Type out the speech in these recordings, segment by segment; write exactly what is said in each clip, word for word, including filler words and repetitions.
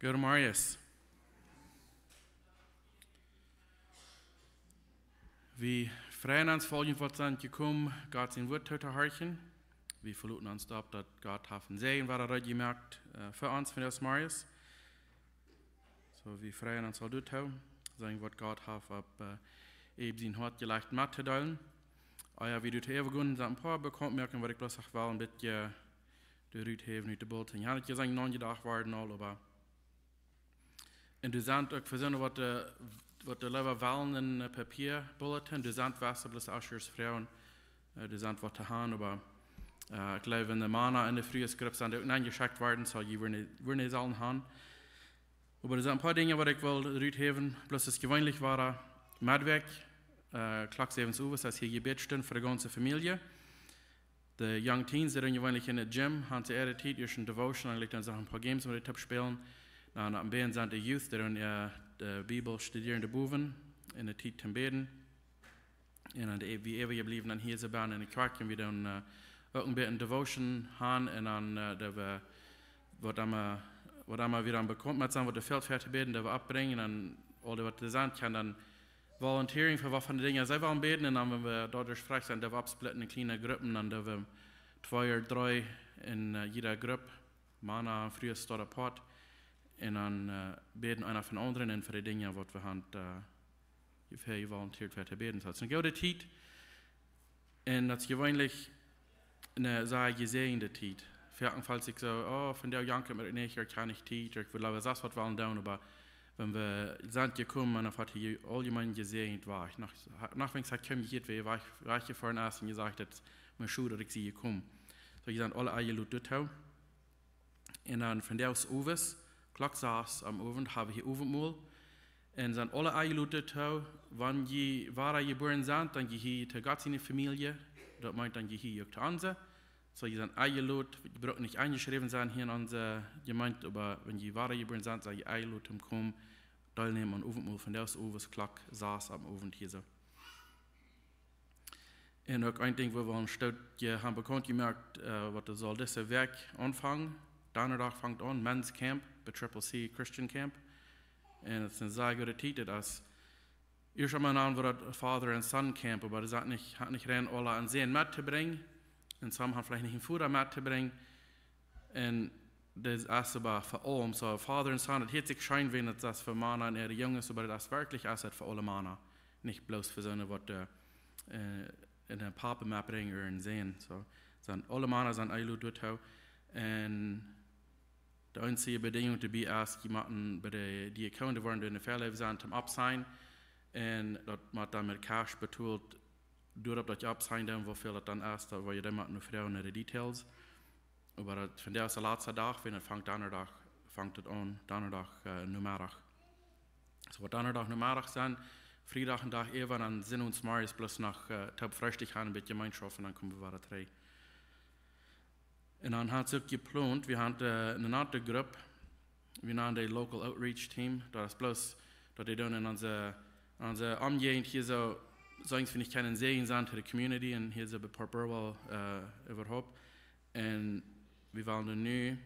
Goodemorjes. Wie freien ons, fa junt waut sent jekomen, Gott sien Wort to horchen. Wie veloten ons doaropp, daut Gott haft een Säajen wada reed jemoakt, äh, fa ons vondoag zemorjes. Soo, wie freien ons aul doatoo, seenen waut Gott haft opp, äh, eenem sien Hoat jelajcht mettodeelen. Ah jo, wie doatoo äwagonen, sent een poa Bekanntmoakungen, waut ekj bloos noch well een bät doaropp haben, ut de Bult. Ekj haud je sennen, noch nich jedocht worden aul, oba un doa sent uk Persoonen waut, äh, waut doa leewa wellen een, äh, Papia-Bulletin, doa sent waut bloos Ushers froagen, äh, doa sent waut to han, oba, äh, ekj jleew, wan de Mana un de Frues Grupp sent uk aunjeschekjt worden, soo jie wudden, wudden dee sellen han. Oba doa sent een poa Dinja waut ekj well ruthäwen, bloos es jeweenlich wada Meddwäakj, äh, Klock säwen Uages, es hia Jebäd fa de gaunze Famielje. De Young Teens, dee doonen jeweenlich en de Gym, han see äare Tiet, ieescht een Devotion, dan lit dan noch een poa Games met de Tipp spälen. Dan opp een Bäden sent de Youth, dee doonen, äh, de Bibel studieren, de Bowen, en de Tiet toom Bäden. Un dan de, wie äwajebläwen dan hia soo bie en de Kjoakj, un wie doonen, äh, uk een bät Devotion han, un dan, äh, daut wie, waut emma, waut emma wie dan bekomen met sent, waut doa fält fa to bäden, daut wie oppbrinjen, un aul dee waut doa sent, kjennen dan volunteering fa waut fa Dinja see wellen bäden. Un dan, wan wie doa derch foadich sent, dan wie oppsplitten en kjliene Gruppen, dan doo wie twee ooda dree en, äh, jieda Grupp, Mana un Frues stonen apoat. Un dan, äh, bäden eena fa dän aundren un fa de Dinja waut wie han, äh, fa jevolunteert fa to bäden. Soo, daut es eene goode Tiet. Un daut es jeweenlich eene sea jesäajende Tiet. Foaken felt sikj soo, oh, vondoag jankat mie nich, ekj hab kjeene Tiet, ekj wudd leewa sest waut wellen doonen, oba wan wie sent jekomen, dan haft hee auljemein jesäajent wajch. Noch, noch wan ekj kjeem hia, wia wajch, wajchjefoaren es un jesajcht, daut es mie schod, daut ekj sie jekomen. Soo, jie sent aule enjelot doatoo. Un dan vondoag Owes, Klock sas aum Owent, hab wie hia Owentmol. Un sent aule enjelot doatoo, wan jie wada jebuaren sent, dan jie hia to Gott siene Famielje, daut meent dan jie hia uk to onse. Soo, jie sent enjelot, jie bruken nich enjeschräwen sennen hia en onse Jemeent, oba wan jie wada jebuaren sent, sent jie enjelot toom komen, deelnämen aum Owentmol vondoag Owes, Klock sas aum Owent hia soo. Un uk een Dinkj, wua wie ons Stoot je-, haben bekaunt jemoakt, äh, waut doa saul dise Wäakj aunfangen. Donnadach fangt aun, Men's Camp, bie Triple C Christian Camp. Un daut es eene sea goode Tiet, daut es ieescht emol nanen, wua daut Father and Son Camp, oba daut es nich, haft nich rein aule aun Säajen mettobrinjen. Un some haben veleicht nich een Voda mettobrinjen. Un daut es oba fa aulem. Soo, Father and Son, daut hieet sikj scheen, wan daut es fa Mana un äare Junges, oba daut es werkjlich, es daut fa aule Mana. Nich bloos fa soone waut, äh, äh, een Papa metbrinjen ooda een Sän. Soo, sent aule Mana sent enjelot doatoo. Un de eensje Bedinjunk doabie es, jie motten bie de Diakoon, dee woaren doa enne Väaleef sennen, toom oppsignen. Un daut mott dan met Cash betolt, doaropp daut jie oppsignen doonen, woo väl daut dan es, daut woa jie dan motten froagen no de Details. Oba daut vondoag es de latste Dach, wan daut fangt Donnadach, fangt daut aun, Donnadach, äh, Nomeddach. Soo, waut Donnadach Nomeddach sent, Friedach een Dach äwa, dan seenen wie ons zemorjes bloos noch, äh, toop Freestikj han, een bät Jemeenschoft, un dan komen wie wada trigj. Un dan haud see uk jeplont, wie haben, äh, eene aundre Grupp, wie nanen dee Local Outreach Team, daut es bloos, daut dee dan en onse, en onse Omjäajent hia soo, soo irjentwua kjennen Säajen sennen to de Community un hia soo bie Port Burwell, äh, äwahaupt. Un wie wellen nu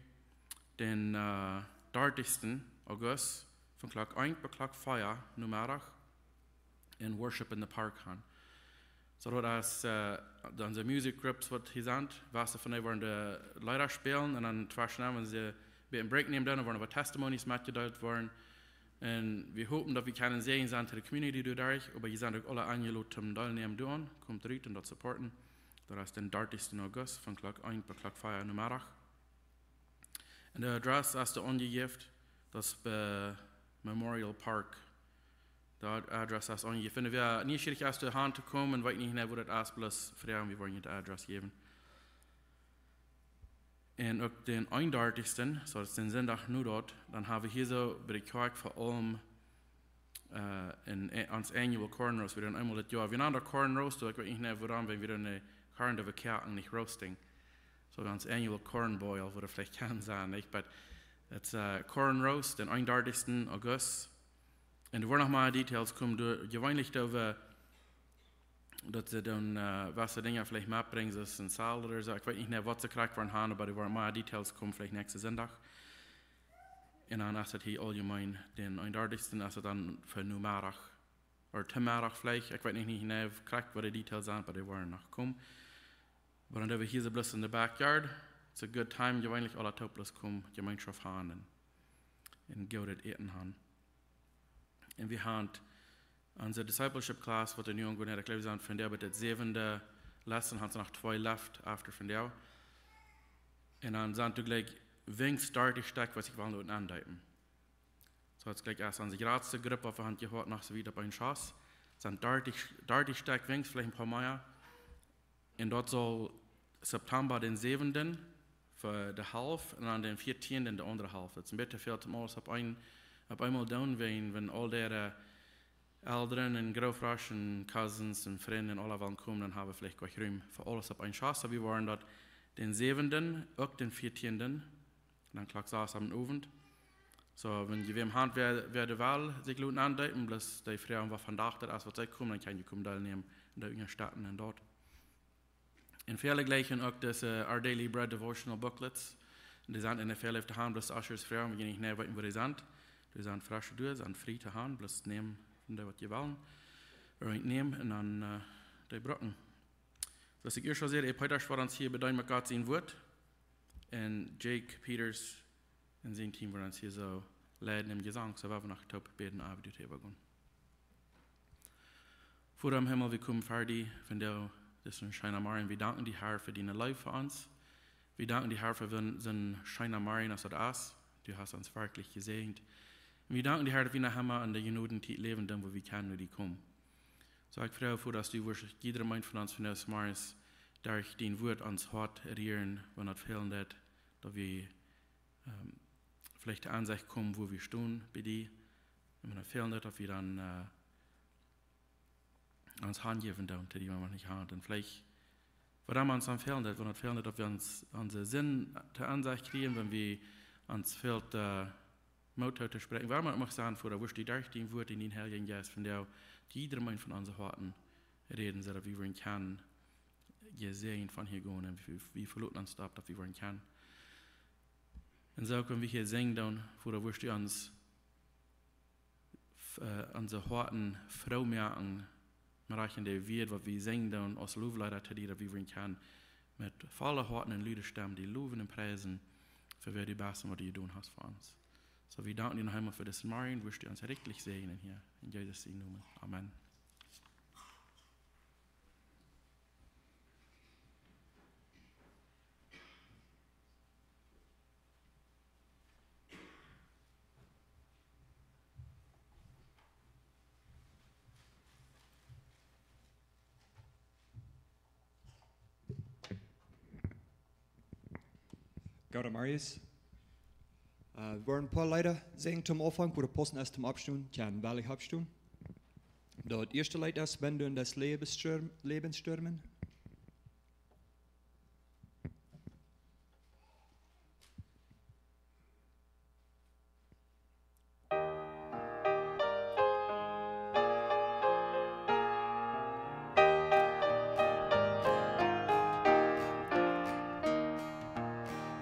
dän, äh, dartichsten August von Klock eent bat Klock vea Nomeddach en Worship in the Park han. Soo daut es, äh, dan de Music Groups waut hia sent, waut see von dee woaren de Leeda spälen un dan tweschen, wan see een bät een Break nämen, dan woaren waut Testimonies metjedeelt woaren. Un wie hopen daut wie kjennen Säajen sennen to de Community doaderch, oba jie sent uk aule enjelot toom deelnämen doaraun. Komt rut un daut supporten. Daut es dän dartichsten August von Klock eent bat Klock vea Nomeddach. Un de Adress es doa aunjejäft, daut es bie Memorial Park. De Adress es aunjejäft. Wan wäa nieschierich es, doa han to komen, weet nich, wua daut es, bloos froagen, wie woaren junt de Adress jäwen. Un uk dän eenundartichsten, soo daut es dän Sindach nu doa, dan haben wie hia soo bie de Kjoakj fa aulem, äh, een, äh, ons annual Corn Roast, wie doonen eemol daut Joa. Wie nanen daut Corn Roast, ekj weet nich, wuarom, wan wie doonen de Corn doa kjoakjen, nich roasting. Soo ons annual Corn Boil, woo daut veleicht kaun sennen, nich? But it's, äh, Corn Roast, dän eenundartichsten August. Un doa woaren noch mea Details komen, doa, jeweenlich doo wie daut see dan, äh, waut see Dinja veleicht metbrinjen, soo aus een Salad ooda soo. Ekj weet nich mea, waut see krakjt woaren han, oba doa woaren mea Details komen, veleicht näakjsten Sindach. Un dan es daut hia auljemein, dän eenundartichsten es daut dan fa Nomeddach, ooda Nomeddach veleicht, ekj weet nich, nich krakjt waut de Details sent, oba dee woaren noch komen. Oba dan doo wie hia soo bloos in de backyard. It's a good time, jeweenlich aula toop bloos komen, Jemeenschoft haben un, un goodet Äten haben. Un wie haben onse discipleship class, waut nu aunjefangen haft, ekj jleew, wie sent vondoag bie de säwende Lesson, haben see noch twee left after vondoag. Un dan sent doa jlikj weens dartich Stekj, waut sikj wellen loten aundeepen. Soo, daut es jlikj aus onse jratste Grupp, waut wie haben jehaut, noch soo wiet opp een Schoss. Sent dartich, dartich Stekj weens, veleicht een poa mea. Un daut saul September dän säwenden fa de Halft un dan dän vieetieenden de aundre Halft. Daut es een bät väl toom aules opp een, opp eemol doonen, wan, wan aul de, äh, Elren un Grootören un Cousins un Frind un aula wellen komen, dan hab wie veleicht goanich Rum fa aules opp een Schoss. Soo, wie woaren daut dän säwenden, uk dän vieetieenden, dan Klock sas aum Owent. Soo, wan jie wäm haben, wäa, wäa doa well sikj loten aundeepen, bloos dee froagen, waut vondoag daut es, waut see komen, dan kaun jie komen deelnämen un dee unjastetten un daut. Un väle jlikjen uk dise Our Daily Bread Devotional Booklets. Dee sent en de väle to haben, bloos Ushers froagen, wan jie nich mea weeten, wua dee sent. Dee sent fresch doa, sent frie to haben, bloos nämen, dee waut jie wellen, ooda nämen un dan, äh, dee brucken. Soo aus ekj ieescht aul säd, Peter woat ons hia bedeenen met Gott sien Wuat. Un Jake Peters un sien Team woaren ons hia soo leiden em Jesank, soo woa wie noch toop bäden, ea wie doa äwa gonen. Voda em Himmel, wie komen ver die vondoag, dit es een scheena Morjen. Wie danken die, Herr, fa diene Leew fa ons. Wie danken die, Herr, fa soon, soon scheena Morjen aus daut es. Du hast ons werkjlich jesäajent. Un wie danken die, Herr, daut wie noch emma en de Jnodentiet läwen, dan wua wie kjennen no die komen. Soo, ekj froag, Voda, daut du wurscht jiedrem eenen von ons vondoag zemorjes derch dien Wuat ons Hoat rieren, wan daut fälen deit, daut wie, ähm, veleicht to Ensecht komen, wua wie stonen bie die. Un wan daut fälen deit, daut wie dan, äh, ons hanjäwen doonen, to die, waut wie nich haben. Un veleicht, waut ons dan fälen deit, wan daut fälen deit, daut wie ons, onse Sind to Ensecht kjrieen, wan wie ons fält, äh, Moot to spräakjen. Waut emma daut mach sennen, Voda, wurscht du derch dien Wuat un dien Heiljen Jeist vondoag jiedrem eenen von onse Hoaten räden, soo daut wie woaren kjennen jesäajent von hia gonen un wie, wie veloten ons doaropp, daut wie woaren kjennen. Un soo kjenn wie hia sinjen doonen, Voda, wurscht du ons, äh, onse Hoaten froo moaken, met rajcht de Wieed, waut wie sinjen doonen, aus Lowleeda to die, daut wie woaren kjennen met volle Hoaten un lude Stemm die lowen un priesen, fa wäa du best un waut du jedonen hast fa ons. Soo, wie danken die noch eemol fa disen Morjen, wurscht du ons rikjlich säajnen hia. En Jesus sienen Nomen. Amen. Goodemorjes. Äh, wie woaren een poa Leeda sinjen toom Aunfank, wua daut paussent es toom oppstonen, kjennen wie oppstonen. Daut ieeschte Leet es Wenn du in das Leben stürm-, Leben stürmen.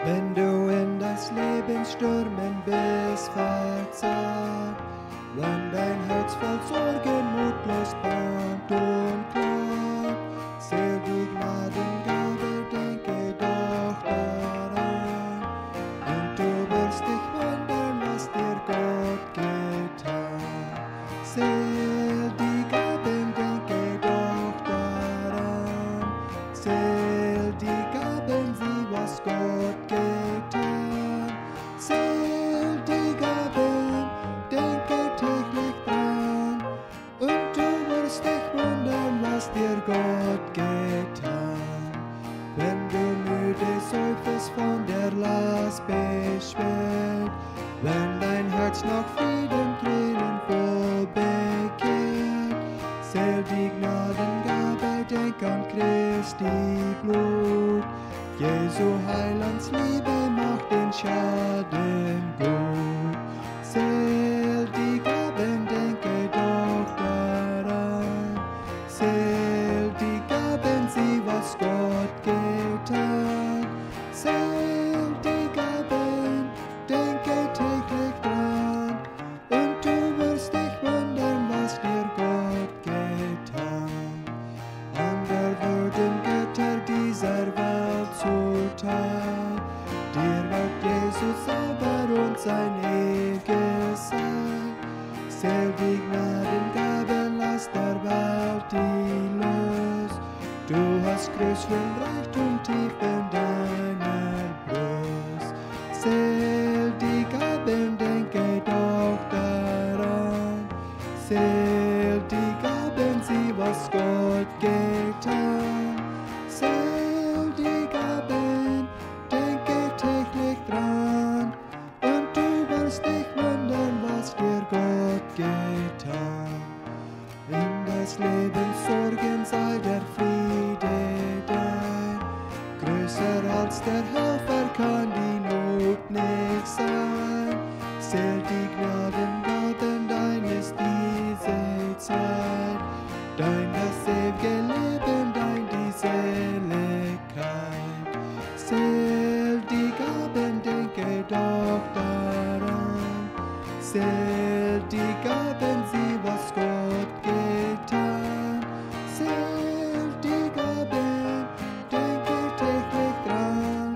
Wenn du in das Leben stürmen bist, verzagt, wenn dein Herz voll Sorgen mutlos bangt und klagt, zähl die Gnadengabe, denke doch daran, und du wirst dich wundern, was dir Gott getan. Zähl die Gaben, denke doch daran, zähl die Gaben, sieh, was Gott getan. Zähl die Gaben, denke täglich dran, und du wirst dich wundern, was dir Gott getan. Wenn du müde seufzt, von der Last beschwert, wenn dein Herz nach vielen Tränen voll bekehrt, zähl die Gnadengabe, denk an Christi Blut. Jesu Heilands Liebe macht den Schaden gut. Zähl die Gaben, denke doch daran. Zähl die Gaben, sieh, was Gott getan. Zähl die Gaben, denke täglich Soo sauber un sien eewjet Seil. Seel die Gnadengaben, lat de Welt die loos. Du hast Größe un Reichtum tief en diene Brust. Seel die Gaben, denkj doch doaraun. Seel die Gaben, sie, waut Gott jedonen. Seel die Gaben, denkj täajlich doaraun. Un du woascht die wundren, waut die Gott jedonen. En daut Läwen Sorjen, saj de Friede dein. Größer aus de Helpa kaun dien Not nich sennen. Seel die Gnadengaben, dee es dise Tiet. Dien daut eewje Läwen, dien die Seelichkjeit. Seel die Gaben, denkj doch doaraun. Seel die Gaben, sie, waut Gott jedonen. Seel die Gaben, denkj täajlich doaraun.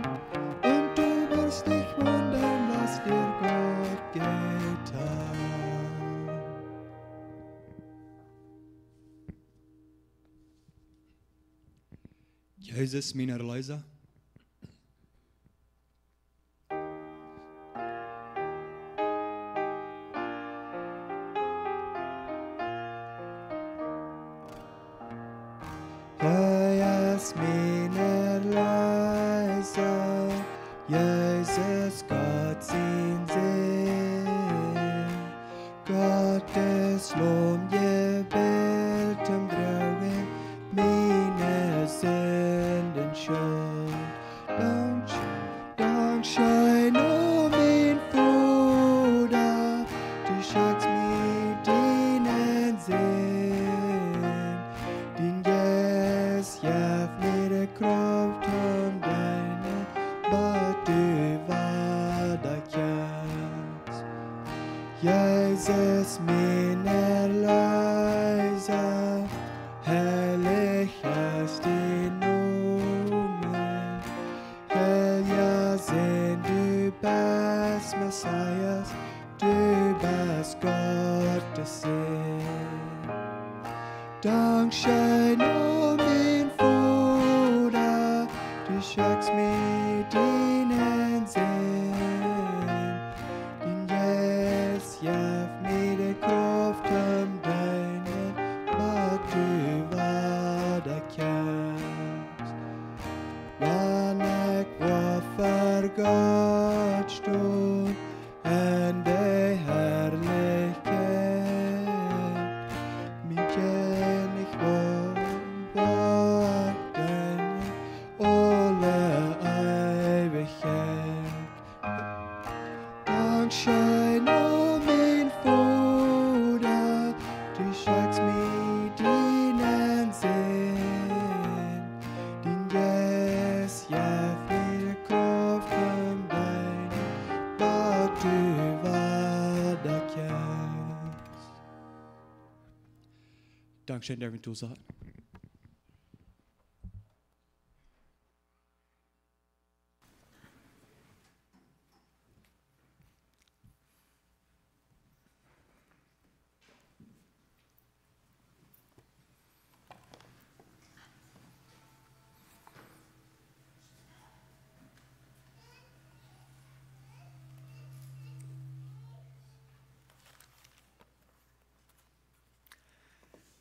Un du woascht die wundren, waut die Gott jedonen. Jesus, mien Erlöser. Hee es mien Erlöser, Jesus, Gott sien Sän. Gottes Lamm, jebilt toom droagen miene Sinden Schult. Dank, dankscheen, o mien Voda, du schekjst mie dienen Sän. Dien Jeist jeft mie de Krauft toom deenen, bat du wada kjemst. Jesus, mien Erlöser, heilich es dien Nomen. Heilja Sän, du best Messias, du best Gottes Sän. Dankscheen, o mien Voda, du schekjst mie dienen Sän. Dien Jeist jeft mie de Krauft toom deenen, bat du wada kjemst. Wan ekj woa ver Gott stonen en de Harlichkjeit, mien Kjennich woa, woa ekj deenen aule Eewichkjeit. Dankscheen, o mien Voda, du schekjst mie dienen Sän. Dien Jeist jeft mie de Krauft toom deenen, bat du wada kjemst. Dankscheen, Erwin Toussaint.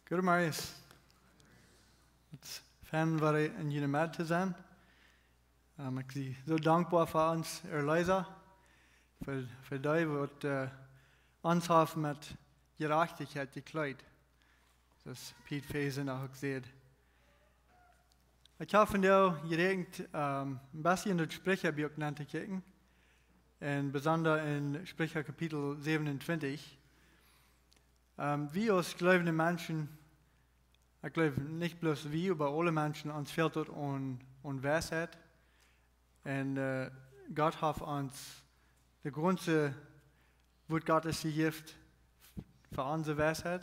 Goodemorjes. Daut es fein, wada en june Medd to sennen. Ähm, ekj sie soo dankboa fa onsen Erlöser, fa, fa dee, waut, äh, ons haft met Jerajchtichkjeit jekjleet. Soo aus Piet Fesen uk säd. Ekj hab vondoag jeräakjent, ähm, een bät en daut Sprichabuak nenn to kjikjen. Un besonda en Spricha Kapitel säwenuntwintich. Ähm, wie aus jleewende Menschen, ekj jleew nich bloos wie, oba aule Menschen, ons fält daut aun, aun Weisheit. Un, äh, Gott haft ons de gaunze Wuat Gottes jejäft fa onse Weisheit.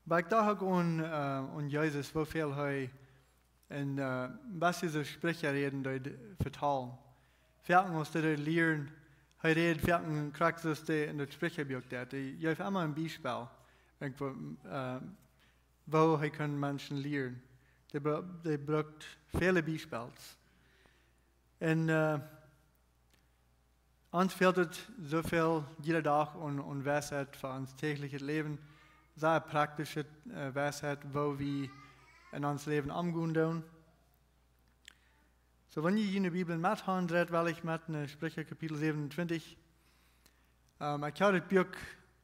Oba ekj docht uk aun, äh, aun Jesus, woo väl hee en, äh, een bät soo Spricha räden deed vetalen. Foaken aus dee lieren, hee räd foaken krakjt soo aus dee en daut Sprichabuak deed. Hee jeef emma een Biespel, irjentwoo, äh, woo hee kunn Menschen lieren. Dee bru-, dee brukt väle Biespels. Un, äh, ons fält et soo väl jieda Dach aun, aun Weisheit fa ons däajlichet Läwen. Sea praktische, äh, Weisheit, woo wie en ons Läwen omgonen doonen. Soo, wan jie june Bibel met han, dan well ekj met no Spricha Kapitel säwenuntwintich. Ähm, ekj hab daut Buak,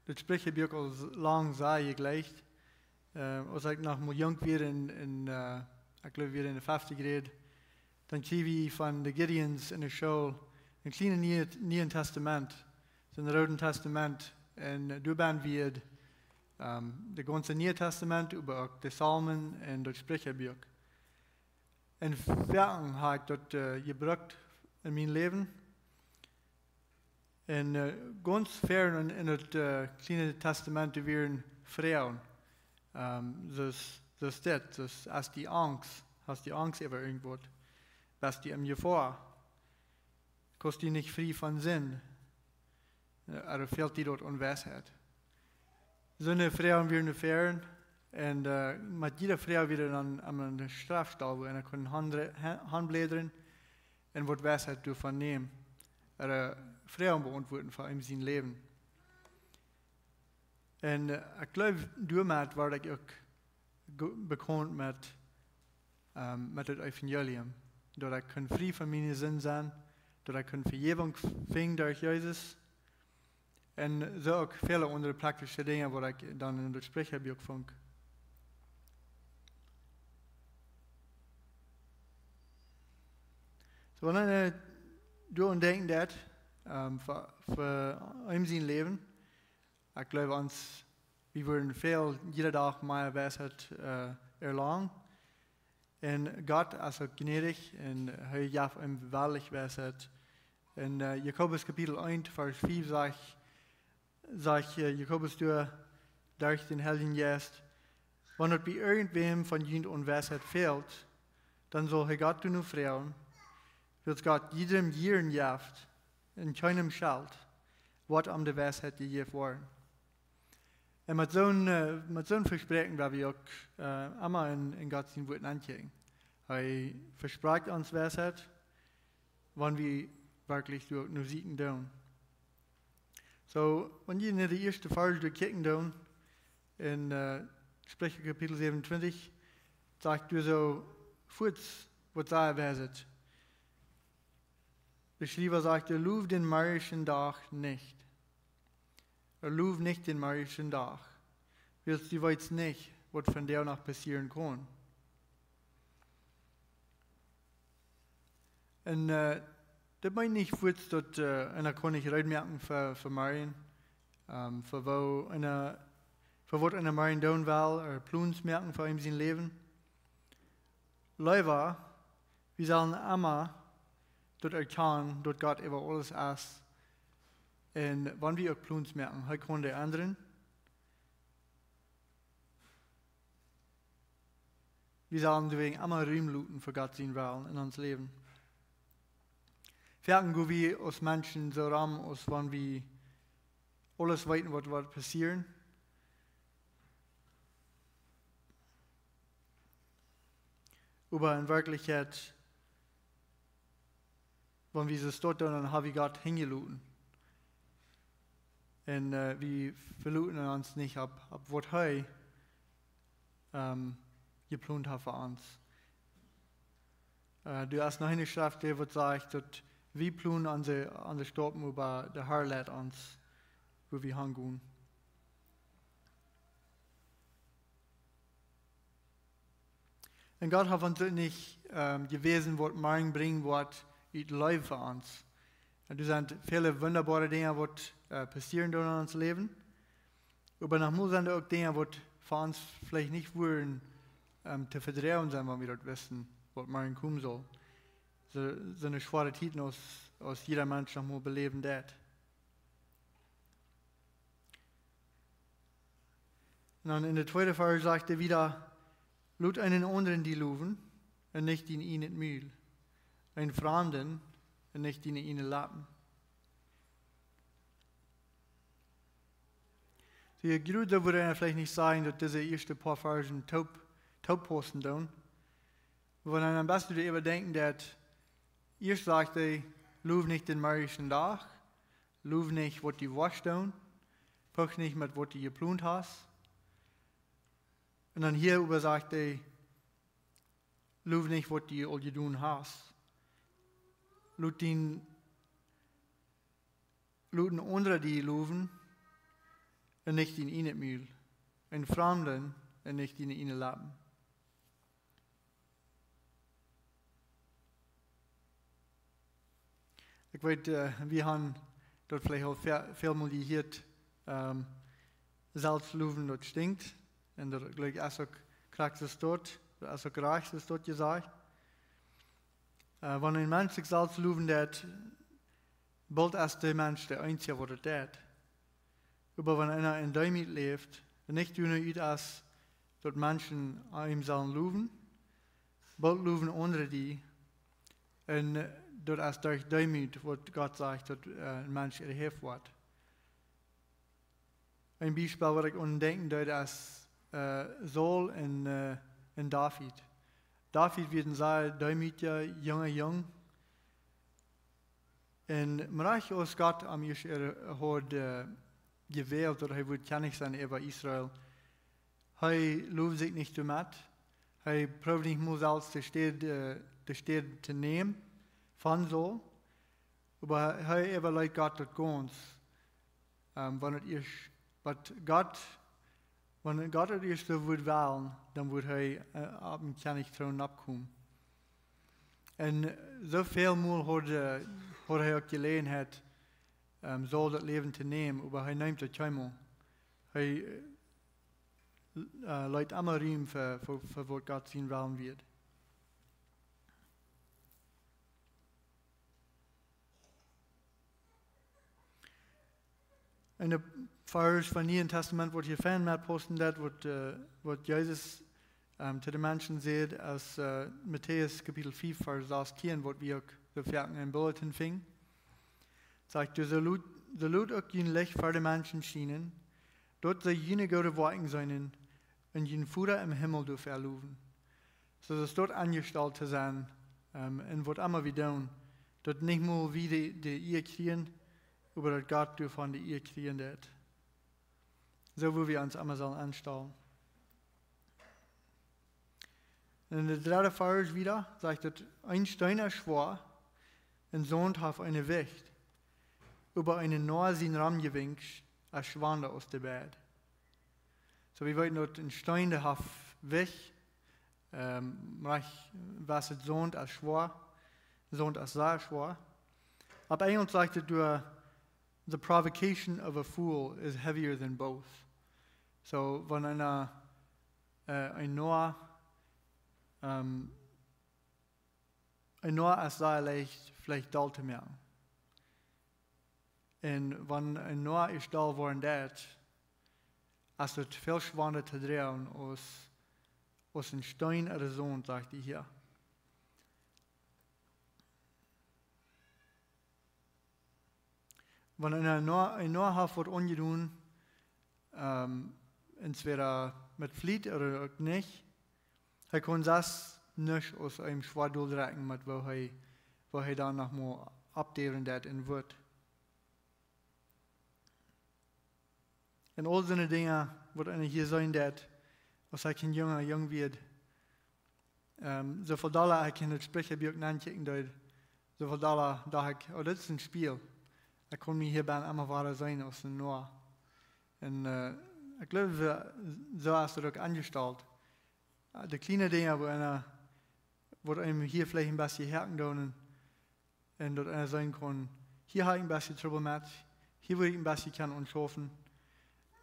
daut Sprichabuak aul s-, lang sea jejlikjt. Äh, aus ekj noch mau junk wia en, en, äh, ekj jleew, wia en de fefticha Joaren, dan kjrieech wie von de Gideons en de School een kjlienet Niee-, Niee Tastament, soo'n Roodet Tastament. Un, äh, doa bie wia, ähm, daut gaunze Niee Tastament, oba uk de Psalmen un daut Sprichabuak. Un foaken hab ekj daut, äh, jebrukt en mien Läwen. Un, äh, gaunz ver en, en daut, äh, Kjliene Tastament, doa wieren Froagen. Ähm, soo aus, soo aus dit, soo aus: Hast du Angst? Hast du Angst äwa irjentwaut? Best du en Jefoa? Kaust du nich frie von sennen? Äh, ooda fält die daut aun Weisheit? Soone Froagen wieren ver. Un, äh, met jiede Froag wia dan aun eene Schreftstäd, wua eena kunn han-, han-, hanbläden un waut Weisheit doavon nämen. Ooda Froagen beauntwuaden fa eenem sien Läwen. Un, äh, ekj jleew, doamet wort ekj uk go-, bekaunt met, ähm, met daut Evangelium. Daut ekj kunn frie von miene Sind sennen, daut ekj kunn Vejäwunk f-, finjen derch Jesus. Un soo uk väle aundre praktische Dinja, waut ekj dan en daut Sprichabuak funk. Soo, wan eena, äh, doaraun denkjen deit, ähm, fa, fa eenem sien Läwen, ekj jleew, ons, wie wudden väl, jieda Dach mea Weisheit, äh, erlangen. Un Gott es uk jnädich un hee jeft eenem wellich Weisheit. En, äh, Jakobus Kapitel eent, Varsch fief sajcht, sajcht, äh, Jakobus doa derch dän Heiljen Jeist: Wan daut bie irjentwäm von junt aun Weisheit fält, dan saul hee Gott doano froagen, wiels Gott jiedrem jieren jeft un kjeenem schelt, woat am de Weisheit jejäft woaren. Un met soon, äh, met soon Vespräakjen well wie uk, äh, emma en, en Gott sien Wuat nenkjikjen. Hee vesprakjt ons Weisheit, wan wie werkjlich doa uk no sieekjen doonen. Soo, wan jie en de ieeschte Varsch doa kjikjen doonen, en, äh, Spricha Kapitel säwenuntwintich, sajcht doa soo fuaz, waut sajcht, wan et, de Schriewa sajcht: Low dän morjischen Dach nich. Low nich dän morjischen Dach, wiels du weetst nich, waut vondoag noch passieren kaun. Un, äh, daut meent nich fuaz daut, äh, eena kaun nich reed moaken fa, fa morjen, ähm, fa woo eena, fa waut eena morjen doonen well, ooda Plons moaken fa eenem sien Läwen. Leewa, wie sellen emma daut erkjanen, daut Gott äwa aules es. Un wan wie uk Plons moaken, hee kaun dee endren. Wie sellen doawäajen emma Rum loten fa Gott sien Wellen en ons Läwen. Foaken go wie aus Menschen soo rom, aus wan wie aules weeten, waut, waut passieren. Oba en Werkjlichkjeit, wan wie soo stoakj doonen, dan ha wie Gott hinjeloten. Un, äh, wie veloten ons nich opp, opp waut hee, ähm, jeplont haft fa ons. Äh, doa es noch eene Schreft, dee waut sajcht, daut wie plonen onse, onse Stoppen, oba de Herr leit ons, wua wie hangonen. Un Gott haft ons uk nich, ähm, jewäsen, waut morjen brinjen woat, ut Leew fa ons. Un doa sent väle wundaboare Dinja, waut, äh, passieren doonen en ons Läwen. Oba noch mol sent doa uk Dinja, waut fa ons veleicht nich wudden, ähm, to vedroagen sennen, wan wie daut wisten, waut morjen komen saul. Soo, soone schwoare Tieden, aus, aus jieda Mensch noch mol beläwen deed. Un dan en de tweede Varsch sajcht hee wada: Lot eenen aundren die lowen un nich dien ieejnet Mul, eenen Framden nich diene ieejne Leppen. Soo, jie jrod wudd eena veleicht nich sajen, daut dise ieeschte poa Varschen toop, toop paussen doonen. Oba wan eena een bät doaräwa denkjt, daut ieescht sajcht hee: "Low nich dän morjischen Dach, low nich, waut du woascht doonen, puch nich met, waut du jeplont hast." Un dan hia äwa sajcht hee: "Low nich, waut du aul jedonen hast." Lot dien, lot een aundra die lowen un nich dien ieejnet Mul. Een Framden un nich diene ieejne Leppen. Ekj weet, äh, wie haben daut veleicht aul ve-, väl mol jehieet, ähm, Selfstlowen, daut stinkjt. Un daut, jlikj, es uk krakjt soo, daut es uk rajcht soo, daut jesajcht. Äh, wan een Mensch sikj selfst lowen deit, boolt es de Mensch de eensja, waut daut deit. Oba wan eena en Deemoot läft un nich doano ut es, daut Menschen am sellen lowen, boolt lowen aundre die. Un, äh, daut es derch Deemoot, waut Gott sajcht, daut, äh, een Mensch erhäft woat. Een Biespel, waut ekj aun denkjen deed, es, äh, Saul un, äh, un David. David wia een sea deemootja junga Jung. Un mau aus Gott am ieescht, äh, haud, äh, jewält, daut hee wudd Kjennich sennen äwa Israel, hee lowd sikj nich doamet. Hee proowd nich mol selfst de Städ, äh, de Städ to nämen von Saul. Oba hee, hee äwaleet Gott daut gaunz. Ähm, wan et ieescht, waut Gott, wan Gott et ieescht soo wudd wellen, dan wudd hee, äh, opp dän Kjennichstroon oppkomen. Un soo väl mol haud, äh, haud hee uk Jeläajenheit, ähm, Saul daut Läwen to nämen, oba hee neem daut kjeenmol. Hee, äh, leet emma Rum fa, fa, fa waut Gott sien Wellen wia. En de Varsch von Niee Tastament, waut hia fein met paussen deit, waut, äh, waut Jesus, ähm, to de Menschen sajcht, es, äh, Matäus Kapitel fief, Varsch sastieen, waut wie uk soo foaken em Bulletin finjen. Sajcht: "Soo lot, soo lot uk jun Licht ver de Menschen schienen, daut see june goode Woakjen seenen un jun Voda em Himmel doafäa lowen." Soo daut doa aunjestalt to sennen, ähm, un waut emma wie doonen, daut nich mol wie de, de Ea kjrieen, oba daut Gott doavon de Ea kjrieen deit. Soo woa wie ons emma sellen aunstalen. En de dredde Varsch wada sajcht et: "Een Steen es schwoa un Saunt haft een Jewicht, oba een Noa sien Romjewinkj es schwanda aus de beid." Soo, wie weeten daut een Steen, dee haft Jewicht, ähm, rajcht, waut et Saunt es schwoa, Saunt es sea schwoa. Opp Enjlisch sajcht et doa: "The provocation of a fool is heavier than both." Soo, wan eena, äh, een Noa, ähm, een Noa es sea leicht, veleicht doll to moaken. Un wan een Noa es doll woaren deit, es et väl schwanda to droagen aus, aus een Steen ooda Saunt, sajcht hee hia. Wan een Noa, een Noa haft waut aunjedonen, ähm, entwäda met Fliet ooda uk nich, hee kunn sest nuscht aus een schwoa Deel dräajen, met woo hee, woo hee dan noch mol oppdäwen deit un woat. Un aul soone Dinja, waut eena hia seenen deit, aus ekj een junga Jung wia, ähm, soo väl dolla ekj en daut Sprichabuak nenkjikjen deed, soo väl dolla docht ekj: "Oh, dit es een Spieejel." Ekj kaun mie hia bie emma wada seenen aus een Noa. Un, äh, ekj jleew, soo es et uk aunjestalt. Äh, de kjliene Dinja, wua eena, wua eena hia veleicht een bät hakjen deit un, un daut eena seenen kaun: "Hia hab ekj een bät Trubbel met, hia wudd ekj een bät kjennen aunschaufen."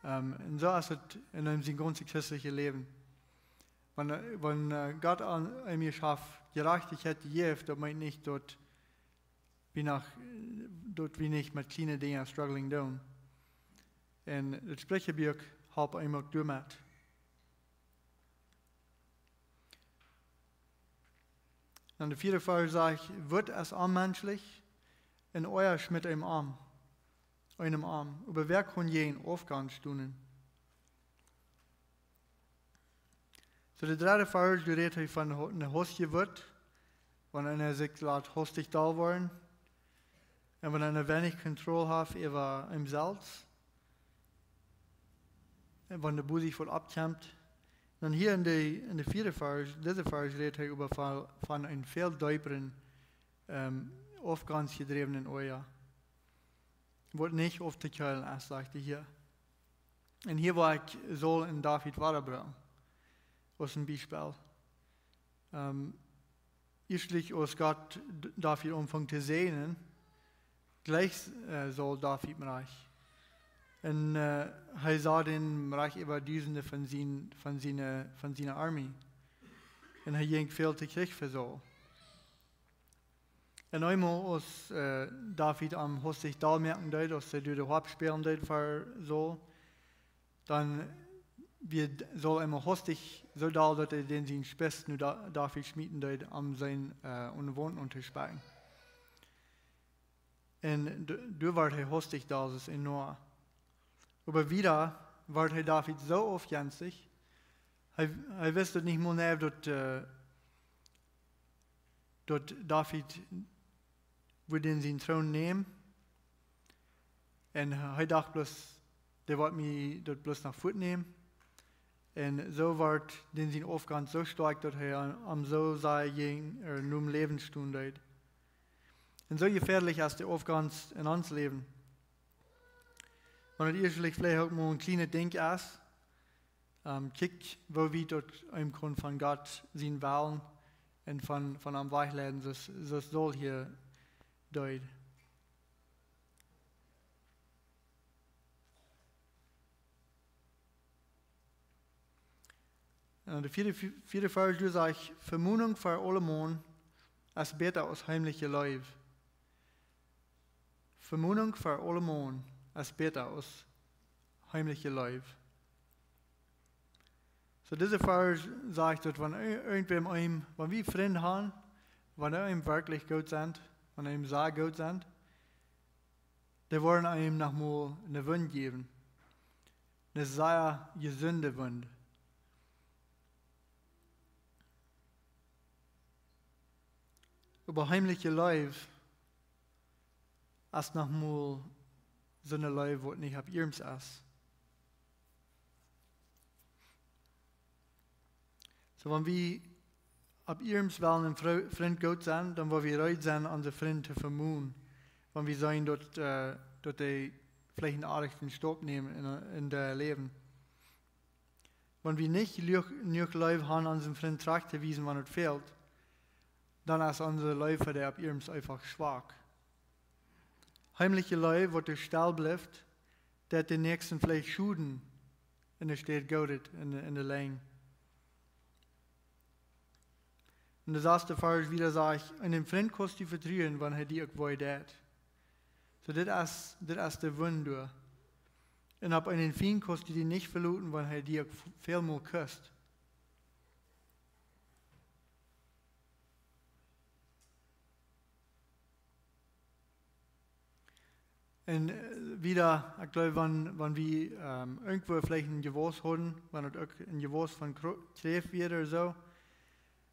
Ähm, un soo es et en eenem sien gaunzet christeljet Läwen. Wan, äh, wan, äh, Gott aun eenem schaft Jerajchtichkjeit jeft, daut meent nich, daut wie noch, daut wie nich met kjliene Dinja strugglen doonen. Un daut Sprichabuak halpt eenem uk doamet. Dan de vieede Varsch sajcht: "Wut es onmenschlich, un Oaja schmitt eenem om, eenem om. Oba wäa kunn jäajen Aufgonst stonen? Soo, de dredde Varsch, doa rät hee von ho-, eene hastje Wut, wan eena sikj lat hastich doll woaren, un wan eena weinich Kontroll haft äwa sikj selfst, un wan de Bua sikj woat oppkjemt. Dan hia en de, en de vieede Varsch, dise Varsch rät hee äwa von, von een väl deepren, ähm, aufgonstjedräwnen Oaja, waut nich auftokolen es, sajcht hee hia. Un hia woa ekj Saul un David wada brinjen, aus een Biespel. Ähm, ieeschtlich aus Gott D-, David aunfunk to säajnen, jlikj, äh, Saul David mea. Un, äh, hee sach dän mea äwa Dusende von sien, von siene, von siene Armee. Un hee jinkj väl to Kjrich fa Saul. Un eemol aus, äh, David am hastich doll moaken deed, aus hee doa de Hoap spälen deed fa Saul, dan wia D-, Saul eemol hastich soo doll, daut hee dän sien Spieet no Da-, David schmieten deed, om sien, äh, aune Waunt auntospekjen. Un d-, doa wort hee hastich doll, daut es enorm. Oba wada wort hee David soo aufjenstich, hee, hee wist daut nich mol, nä, daut, äh, daut David wudd dän sienen Troon nämen. Un hee docht bloos, dee woat mie daut bloos noch fuatnämen. Un soo wort dän sien Aufgonst soo stoakj, daut hee am, am soo sea jäajen, äh, nom Läwen stonen deed. Un soo jefäadlich es de Aufgonst en ons Läwen. Wan daut ieeschtlich veleicht uk mau een kjlienet Dinkj es, ähm, kjikj, woo wiet daut eenem kaun von Gott sienen Wellen un von, von am wajchleiden, soo aus, soo aus Saul hia deed. Un de vieede, vieede Varsch, doa sajcht: Vemonunk fa aulemaun es bäta aus heimliche Leew. Vemonunk fa aulemaun es bäta aus heimliche Leew. Soo, dise Varsch sajcht daut, wan ir-, irjentwäm eenem, wan wie Frind han, wan dee eenem werkjlich goot sent, wan dee eenem sea goot sent, dee woaren eenem noch mol eene Wund jäwen. Eene sea jesunde Wund. Oba heimliche Leew es noch mol soone Leew, waut nich opp iernst es. Soo, wan wie opp iernst wellen een Fri-, Frint goot sennen, dan woa wie reed sennen, onse Frind to vemonen. Wan wie seenen daut, äh, daut dee veleicht een oajchen Staup nämen en, en daut Läwen. Wan wie nich jenuach, jenuach Leew han, onsen Frint trigj to wiesen, wan et fält, dan es onse Leew fa dee opp iernst eefach schwak. Heimliche Leew, waut doa stell blift, deit dän Näakjsten veleicht schoden, enne Städ Goodet, enne, enne Lenj. Un de sasste Varsch wada sajcht: Eenen Frint kaust du vetruen, wan hee die uk wee deit. Soo, dit es, dit es de Wunda. Un opp eenen Fient kaust du die nich veloten, wan hee die uk v-, väl mol kust. Un, äh, wada, ekj jleew, wan, wan wie, ähm, irjentwoo veleicht een Jewast hauden, wan et uk een Jewast von Kro-, Kjräft wia ooda soo,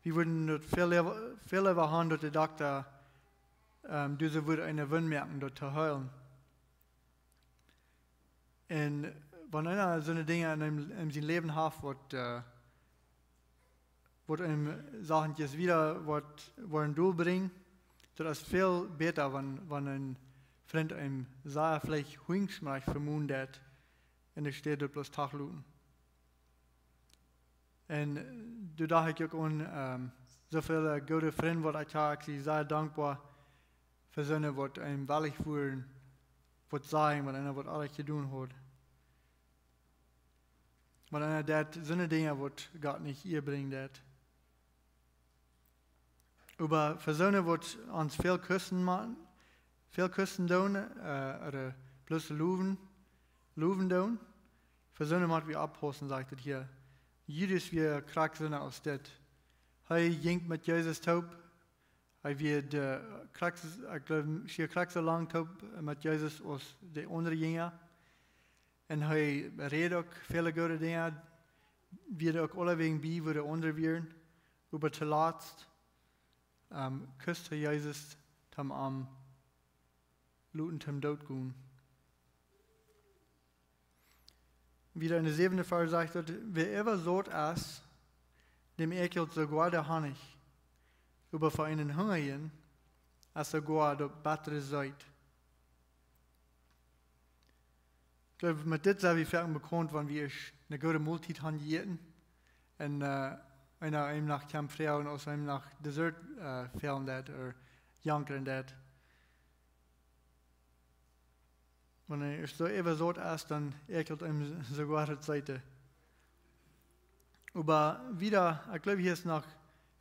wie wudden daut väl leewa, väl leewa han, daut de Dokta, ähm, dise wudd eene Wund moaken, daut to heelen. Un wan eena soone Dinja en, en sien Läwen haft, waut, äh, waut eenem Sachen wada waut, waut een Deel brinjt, daut es väl bäta, wan, wan een Frint eenem sea veleicht Hunjschmach vemonen deit, enne Städ daut bloos toloten. Un doa docht ekj uk aun, ähm, soo väl, äh, goode Frind, waut ekj ha, ekj sie sea dankboa fa soone, waut eenem wellich wieren, waut sajen, wan eena waut oajch jedonen haud. Wan eena deit soone Dinja, waut Gott nich Ea brinjen deit. Oba fa soone, waut ons väl kusten motten, väl kusten doonen, äh, ooda bloos lowen, lowen doonen, fa soone mott wie oppaussen, sajcht et hia. Judas wia krakjt soone aus dit. Hee jinkj met Jesus toop, Hee wia de, krakjt, ekj jleew, hia krakjt soo lang toop met Jesus aus de aundre Jinja. Un hee räd uk väle goode Dinja, wia uk aulewäajen bie, wua de aundre wieren. Oba toolatst, ähm, kust hee Jesus, toom am loten toom Doot gonen. Wieda en de säwende Varsch sajcht daut: Wäa äwasaut es, däm äakjelt soogoa de Honnich, oba fa eenen Hungrjen es soogoa daut Bettre seet. Ekj jleew, met dit sent wie foaken bekaunt, wan wie ieescht eene goode Moltiet haben jejäten un, äh, eena eenem noch kjemt froagen, aus eenem noch Dessert, äh, fälen deit ooda jankren deit. Wan eena ieescht soo äwasaut es, dan äakjelt eenem soogoa daut Seete. Oba wieda, ekj jleew, hia es noch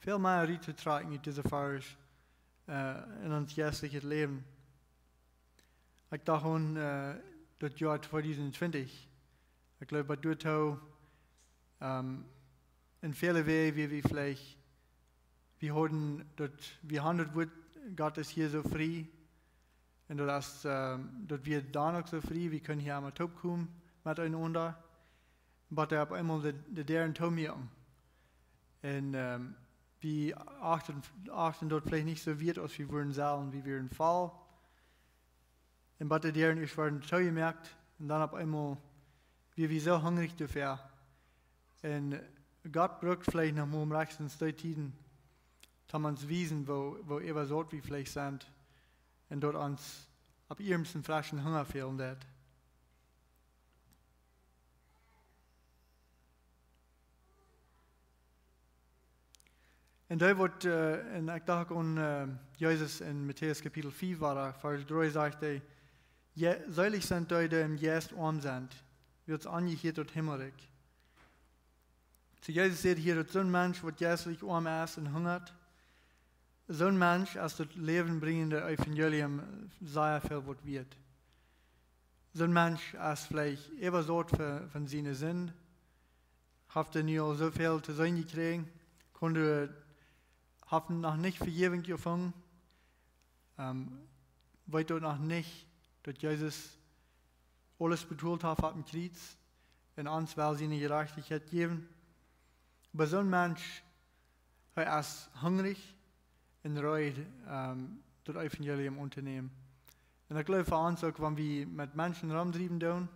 väl mea rut to trakjen ut dise Varsch, äh, en ons jeistlichet Läwen. Ekj docht aun, äh, daut Joa tweedusent twintich. Ekj jleew, waut doa too, ähm, en väle Wäaj, wia wie veleicht, wie hauden daut, wie haben daut Wuat Gottes hia soo frie. Un daut es, ähm, daut wia dan uk soo frie, wie kunnen hia emma toopkomen met eenaunda. Oba dan opp eemol de, de Däaren toomoaken. Un, ähm, wie achten, achten daut veleicht nich soo wieet aus wie wudden sellen, wie wieren voll. Un waut de Däaren ieescht worden toojemoakt, un dan opp eemol wia wie soo hungrich doafäa. Un Gott brukt veleicht noch mol meistens dee Tieden, toom ons wiesen, woo, woo äwasaut wie veleicht sent, un daut ons opp eemol een freschen Hunga fälen deit. Un doa woat, äh, un ekj docht aun, äh, Jesus en Matäus Kapitel fief, wua hee, Varsch dree sajcht hee: "Je-, seelich sent dee, dee em Jeist oam sent, wiels an jehieet daut Himmelrikj." Soo Jesus sajcht hia, daut soon Mensch, waut jeistlich oam es un hungat, soon Mensch es daut läwenbrinjende Evangelium sea väl waut wieet. Soon Mensch es veleicht äwasaut von, von siene Sind, haft hee nu aul soo väl to seenen jekjräajen, kunn hee, haft noch nich Vejäwunk jefungen, ähm, weet uk noch nich, daut Jesus aules betolt haft opp dän Kjriez un ons well siene Jerajchtichkjeit jäwen. Oba soon Mensch, hee es hungrich un reed, ähm, daut Evangelium auntonämen. Un ekj jleew fa ons uk, wan wie met Menschen romdriewen doonen,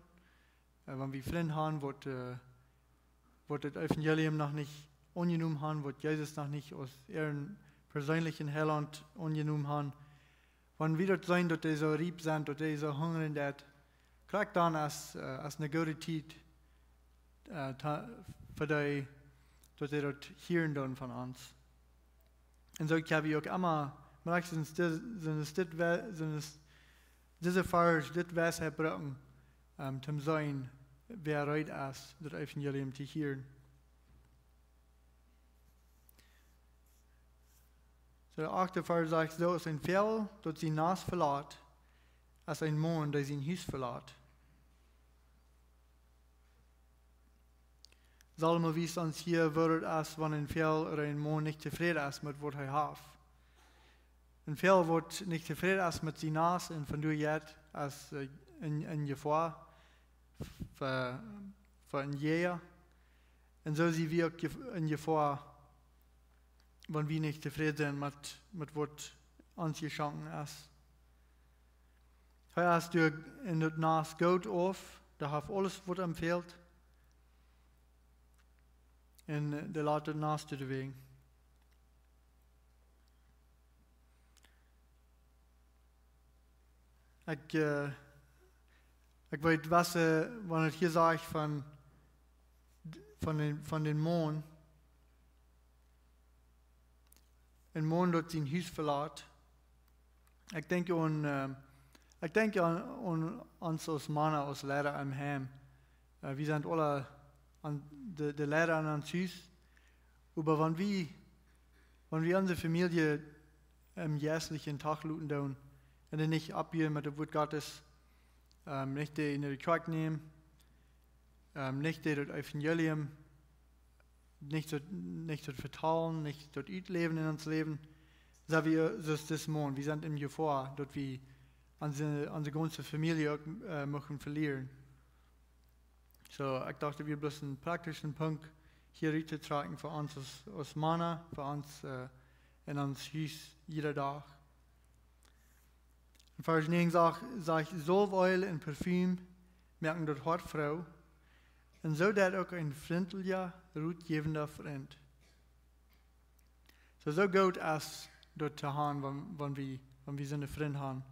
äh, wan wie Frind haben, waut, äh, waut daut Evangelium noch nich aunjenomen haben, waut Jesus noch nich aus äaren perseenlichen Heilaunt aunjenomen haben, wan wie daut seenen, daut dee soo riep sent, daut dee soo hungren deit, krakjt dan es, äh, es eene goode Tiet, äh, ta-, fa dee, daut dee daut hieren doonen von ons. Un soo kjenn wie uk emma, meistens dis-, sent et dit Wee-, sent et dise Varsch, dit Weisheit brucken, ähm, toom seenen, wäa reed es, daut Evangelium to hieren. Soo, de achte Varsch sajcht: "Soo aus een Voagel daut sien Nast velat, es een Maun, dee sien Hus velat." Salomo wiest ons hia, woo daut es, wan een Voagel ooda een Maun nich tofräd es met waut hee haft. Een Voagel, waut nich tofräd es met sien Nast un von doa jeit, es, äh, en, en Jefoa fa, fa een Jäaja. Un soo sent wie uk jef-, en Jefoa, wan wie nich tofräd sent met, met waut ons jeschonken es. Hee es doa en daut Nast goot auf, dee haft aules, waut am fält. Un, äh, dee lat daut Nast doawäajen. Ekj, äh, ekj weet, waut, äh, wan et hia sajcht von, von dän, von dän Maun, een Maun daut sien Hus velat. Ekj denkj aun, äh, ekj denkj aun, aun ons aus Mana, aus Leida em Heim. Äh, wie sent aule aun de, de Leida aun ons Hus. Oba wan wie, wan wie onse Famielje em jeistlichen Tag loten doonen un dee nich oppbuen met daut Wuat Gottes, ähm, nich dee en de Kjoakj nämen, ähm, nich dee daut Evangelium, nich daut, nich daut vetalen, nich daut utläwen en ons Läwen, Sent wie, äh, soo aus dis Maun, wie sent en Jefoa, daut wie onse, onse gaunze Famielje uk, äh, muchten velieren. Soo, ekj docht, daut wia bloos een praktischen Punkt hia rut to trakjen fa ons aus, aus Mana, fa ons, äh, en ons Hus jieda Dach. En Varsch näajen sajcht, sajcht: Solweel un Parfüm moaken daut Hoat froo, un soo deit uk een frintlicha, rotjäwenda Frint. Soo, soo goot es daut to han, wan, wan wie, wan wie soone Frind han.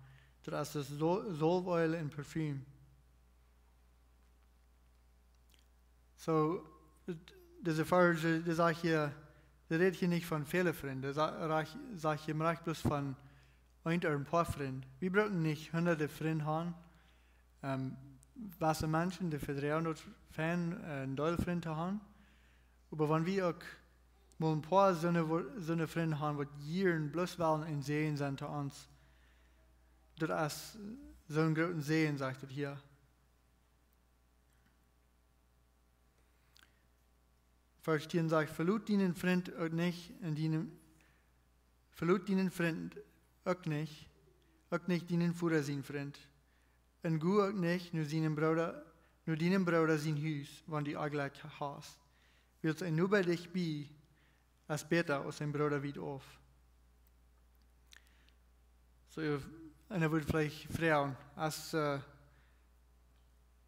Daut es daut Sol-, Solweel un Parfüm. Soo, et, dise Varsch, dee sajcht hia, dee rät hia nich von väle Frind, dee sa-, rajcht, sajcht hia rajcht bloos von een ooda een poa Frind. Wie bruken nich hunderte Frind han. Ähm, wesse Menschen, dee vedroagen daut fein, äh, een Deel Frind to han. Oba wan wie uk mol een poa soone, wo-, soone Frind han, waut jieren bloos wellen een Säajen sennen to ons, daut es soon grooten Säajen, sajcht et hia. Varsch tieen sajcht: Velot dienen Frint uk nich, un dienen, velot dienen Frint uk nich, uk nich dienen Voda sienen Frint. Un go uk nich no sienen Brooda, no dienen Brooda sien Hus, wan du Onjlekj hast. Wiels een Noba dicht bie es bäta aus een Brooda wiet auf. Soo, un dan wudd ekj veleicht froagen, es, äh,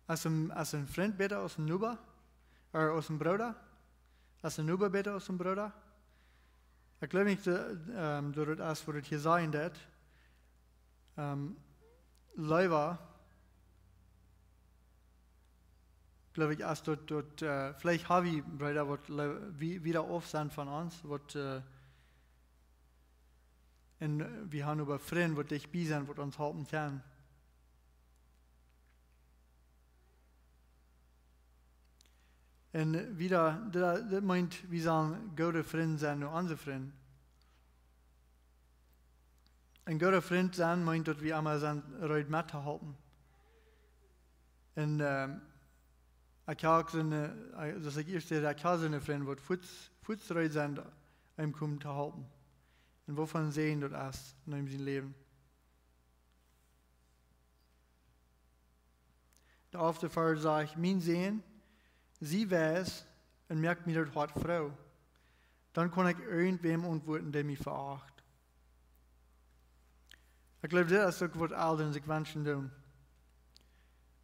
es een, es een Frint bäta aus een Noba? Ooda aus een Brooda? Es een Noba bäta aus een Brooda? Ekj jleew nich, äh, ähm, daut et es, waut et hia sajen deit. Ähm, leewa, jleew ekj, es daut, daut, äh, veleicht ha wie Breeda, waut le-, wie-, wieda auf sent von ons, waut, äh, un wie han oba Frind, waut dicht bie sent, waut ons halpen kjennen. Un wieda, daut, daut meent, wie sellen goode Frind sennen no onse Frind. Een gooda Frint sennen meent, daut wie emma sent reed met to halpen. Un, ähm, ekj ha uk soone, äh, soo aus ekj ieescht säd, ekj ha soone Frind, waut fuaz, fuaz reed sent, eenem komen to halpen. Un waut fa een Säajen daut es en eenem sien Läwen. De alfte Varsch sajcht: Mien Sän, sie weis un moak mie daut Hoat froo. Dan kaun ekj irjentwäm auntwuaden, dee mie veacht. Ekj jleew, dit es uk, waut Elren sikj wenschen doonen.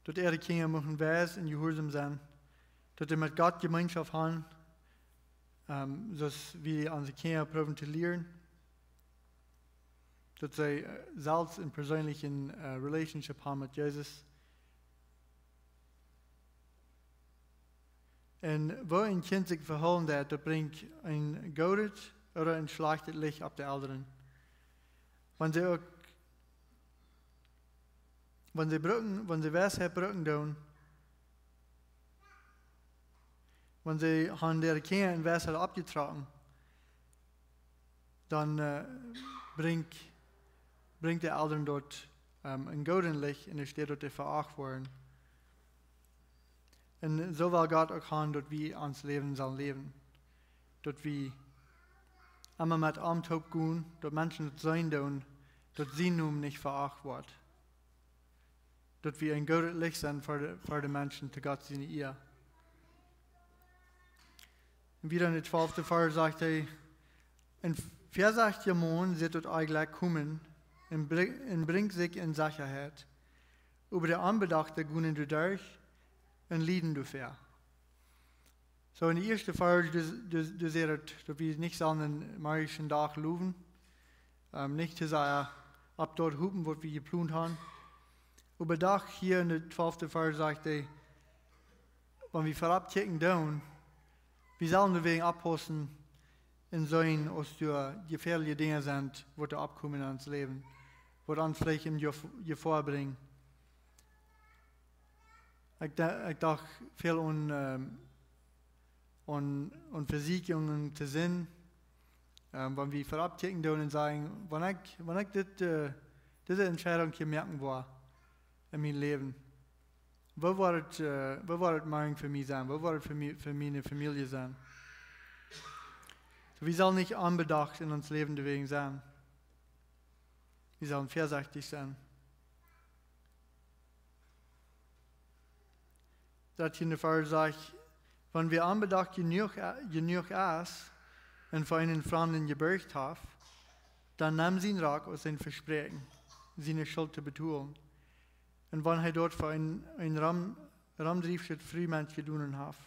Daut äare Kjinja muchten weis un jehuarsom sennen. Daut see met Gott Jemeenschoft haben, ähm, soo aus wie onse Kjinja proowen to lieren. Daut see, äh, selfst eene perseenelje, äh, Relationship haben met Jesus. Un woo een Kjint sikj vehoolen deit, daut brinjt een goodet ooda een schlajchtet Licht opp de Elren. Wan see uk, wan see brucken, wan see Weisheit brucken doonen, wan see han äare Kjinja en Weisheit oppjetrocken, dan, äh, brinjt, brinjt de Elren daut, ähm, een goodet Licht enne Städ, daut dee veacht woaren. Un soo well Gott uk haben, daut wie ons Läwen sellen läwen. Daut wie emma met am toop gonen, daut Menschen daut seenen doonen, daut sien Nomen nich veacht woat. Daut wie een goodet Licht sent fa de, fa de Menschen to Gott siene Ea. Un wieda en de twalfte Varsch sajcht hee: Een väasechtja Maun sitt daut Onjlekj komen un bri-, un brinjt sikj en Sechaheit. Oba de Onbedochte gonen doaderch un lieden doafäa. Soo, en de ieeschte Varsch, doa, doa, doa sajcht et, daut wie nich sellen dän morjischen Dach lowen, ähm, nich to sea opp daut hopen, waut wie jeplont haben. Oba doch hia en de twalfte Varsch sajcht hee, wan wie veropp kjikjen doonen, wie sellen doawäajen oppaussen un seenen, aus doa jefäadelje Dinja sent, waut doa oppkomen en ons Läwen, waut ons veleicht en Jef-, Jefoa brinjt. Ekj do-, ekj docht väl aun, ähm, aun, aun Vesieekjungen to sennen. Ähm, wan wie veropp kjikjen doonen un sajen, wan ekj, wan ekj dit, äh, dise Entscheidunk hia moaken wudd en mien Läwen, woo wudd et, äh, woo wudd et morjen fa mie sennen? Woo wudd et fa mie, fa miene Famielje sennen? Soo, wie sellen nich onbedocht en ons Läwen doawäajen sennen. Wie sellen väasechtich sennen. Dartiende Varsch sajcht: Wan wäa onbedocht jenuach, jenuach es un fa eenen Framden jeborcht haft, dan nemm sien Rock aus een Vespräakjen, siene Schult to betolen. Un wan hee daut fa een, een rom, romdriefsche Frumensch jedonen haft,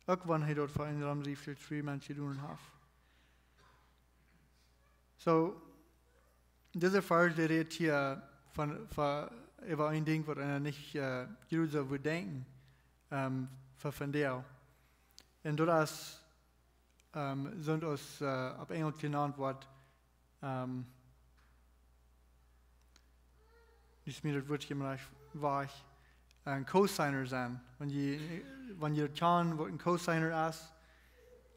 uk wan hee daut fa een romdriefsche Frumensch jedonen haft. Soo, dise Varsch, dee rät hia von, von, äwa een Dinkj, waut eena nich, äh, jrods wudd denkjen, ähm, fa vondoag. Un daut es, ähm, sent aus, äh, opp Enjelsch jenant woat, ähm, nu es mie daut Wuat hia mau wajch, een Cosigner sennen. Wan jie, wan jie daut kjanen, waut een Cosigner es,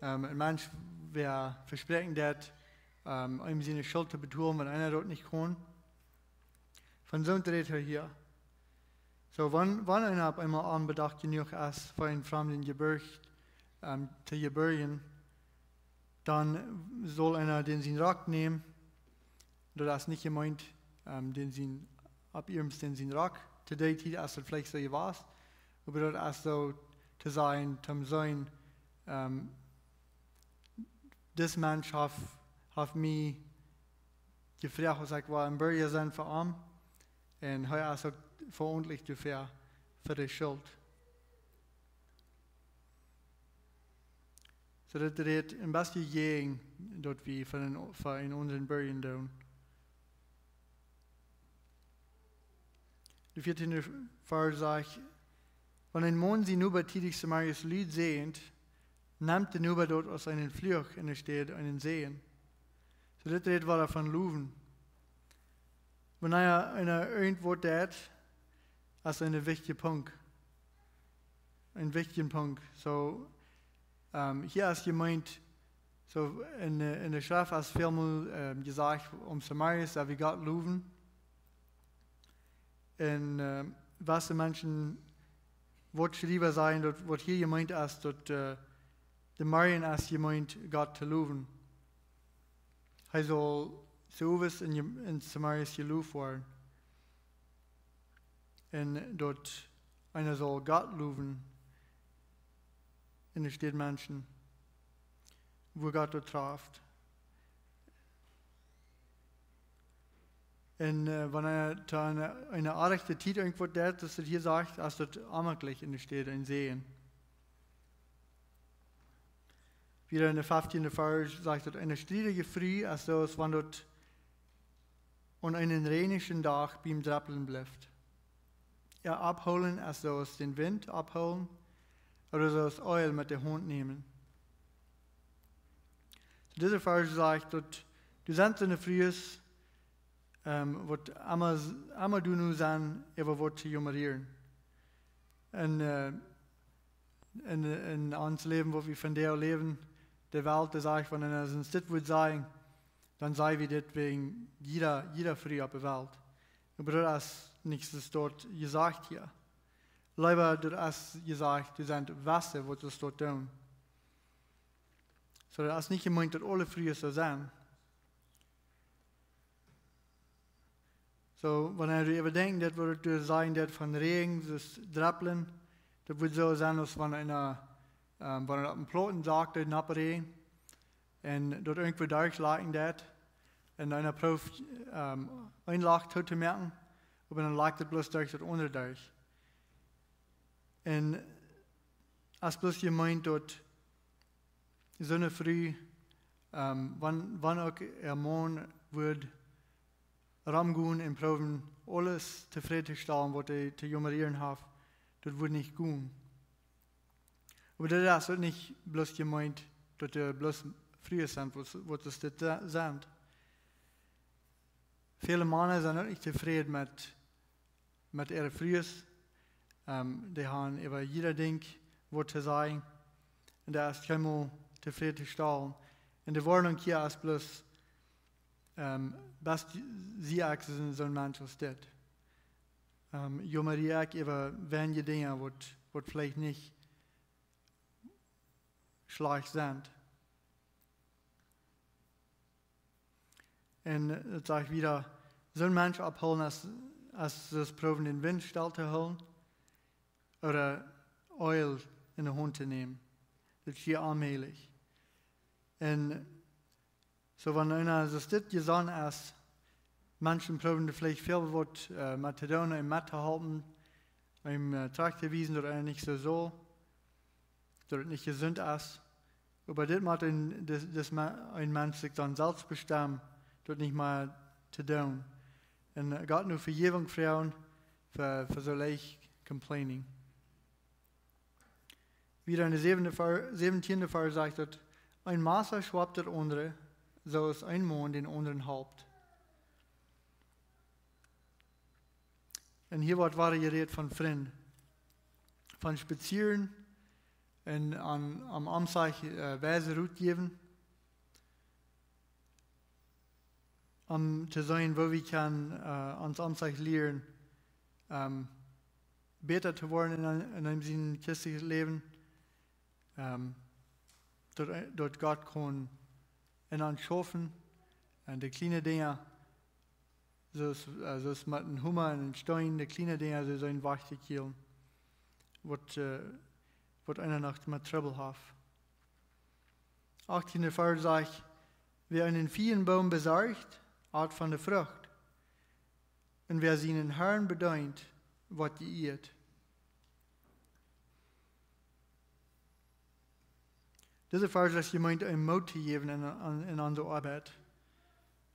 ähm, een Mensch, wäa vespräakjen deit, ähm, eenem siene Schult to betolen, wan eena daut nich kaun. Von soont rät hee hia. Soo, wan, wan eena opp eemol onbedocht jenuach es, fa een Framden jeborcht, ähm, to jeborjen, dan saul eena dän sien Rock nämen. Daut es nich jemeent, ähm, dän sien, opp iernst dän sien Rock. To dee Tiet es daut veleicht soo jewast, oba daut es soo to sajen, to sajen, ähm, dis Mensch haft, haft mie jefroacht, aus ekj wull een Borja sennen fa am. Un hee es uk veauntwuatlich doafäa, fa de Schult. Soo daut rät een bät jäajen daut, waut wie von een, von een aundren borjen doonen. De vieetiende Varsch sajcht: Wan een Maun sien Noba tiedich zemorjes lud säajent, nemt de Noba daut aus eenen Fluch enne Städ eenen Säajen. Soo, dit rät wada von lowen. Wan eena, eena irjentwaut deit, es een wichtja Punkt. Een wichtja Punkt. Soo, ähm, hia es jemeent, soo, enne, enne Schreft es välmol, ähm, jesajcht, om zemorjes, daut wie Gott lowen. Un, ähm, waut de Menschen, waut Schriewa sajen, daut, waut hia jemeent es, daut, äh, de Morjen es jemeent, Gott to lowen. Hee saul soo owes un je-, un zemorjes jelowt woaren. Un daut eena saul Gott lowen enne Städ Menschen, wua Gott daut traft. Un, äh, wan eena to eene, eene orrajchte Tiet irjentwaut deit, aus et hia sajcht, es daut onmaklich enne Städ een Säajen. Wada enne fieftieende Varsch sajcht daut: Eene striedje Fru es soo aus wan daut aun eenen räajnischen Dach biem Drepplen blift. Äa oppholen es soo aus dän Wint oppholen, ooda soo aus Eelj met de Haunt nämen. Soo, dise Varsch sajcht daut, doa sent soone Frues, ähm, waut emma, emma doa nu sent, äwa waut to jomerieren. Un, äh, en, en ons Läwen, waut wie vondoag läwen, de Welt, dee sajcht, wan eena soont dit wudd sajen, dan saj wie dit wäajen jieda, jieda Fru opp de Welt. Oba daut es nich soo doa jesajcht hia. Leewa, daut es jesajcht, doa sent wesse, waut soo doa doonen. Soo, daut es nich jemeent, daut aule Frues soo sent. Soo, wan wie doaräwa denkjen, daut wie doa sajen, daut von Räajen, daut Drepplen, daut wudd soo sennen, aus wan eena, ähm, wan eena opp een Plot sajcht, daut napp räajent, un daut irjentwua derchlakjen deit, un eena proowt, ähm, een Loch too to moaken, oba dan lakjt et bloos derch daut aundre derch. Un es bloos jemeent daut soone Fru, ähm, wan, wan uk äa Maun wudd romgonen un proowen aules tofräd to stalen, waut hee to jomerieren haft, daut wudd nich gonen. Oba daut es uk nich bloos jemeent, daut doa bloos Frues sent, waut, waut dit sent. Väle Mana sent uk nich tofräd met, met äare Frues. Ähm, dee haben äwa jieda Dinkj waut to sajen. Un daut es kjeenmol tofräd to stalen. Un de Woarnunk hia es bloos, ähm, best du, sie ekj soon, soon Mensch aus dit. Ähm, jomerie ekj äwa weinje Dinja, waut, waut veleicht nich schlajcht sent. Un et sajcht wada, Soon Mensch oppholen es, es daut proowen dän Wint stell to hoolen, ooda Eel enne Haunt to nämen. Daut es hia aunmäajlich. Un soo, wan eena soo dit jesonnen es, Menschen proowen veleicht väl waut, äh, met to doonen, am met to halpen, am, äh, trajcht to wiesen, daut hee nich soo saul, daut et nich jesunt es. Oba dit mott een, dis, dis Ma-, een Mensch sikj dan selfst bestemmen, daut nich mea to doonen. Un, äh, Gott no Vejäwunk froagen fa, fa soo leicht complaining. Wieda enne säwende Ver-, säwentieende Varsch sajcht daut: Een Massa schwoapt daut aundre, soo aus een Maun dän aundren halpt. Un hia woat wada jerät von Frind. Von spazieren un aun, aum Omsich, äh, Weisen rutjäwen, om to seenen, woo wie kjennen, äh, ons Omsich lieren, ähm, bäta to woaren en, en, en sien christeljet Läwen. Ähm, daut, daut Gott kaun en ons schaufen. Un de kjliene Dinja, soo aus, äh, soo aus met een Homa un een Steen, de kjliene Dinja, dee sent wajch to kjielen, waut, äh, waut eena noch met Trubbel haft. Achttiende Varsch sajcht: Wäa eenen Fijenboom besorcht, at von de Frucht. Un wäa sienen Harn bedeent, woat jeieet. Dise Varsch es jemeent, een Moot to jäwen en, en, en onse Oabeit.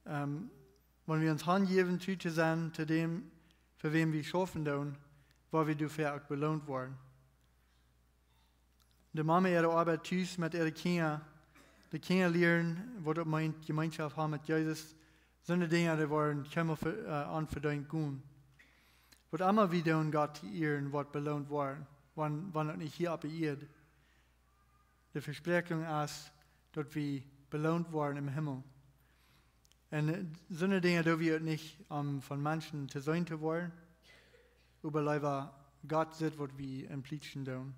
Ähm, wan wie ons hanjäwen, tru to sennen to däm, fa wäm wie schaufen doonen, woa wie doafäa uk beloont woaren. De Mama äare Oabeit tus met äare Kjinja, de Kjinja lieren, waut daut meent, Jemeenschoft haben met Jesus, soone Dinja, dee woaren kjeenmol ve-, äh, onvedeent gonen. Waut emma wie doonen, Gott to ieren, woat beloont woaren, wan, wan uk nich hia opp de Ieed. De Vespräakjunk es, daut wie beloont woaren em Himmel. Un, äh, soone Dinja doo wie uk nich, om von Menschen to seenen to woaren, oba leewa Gott sitt, waut wie em Plietschen doonen.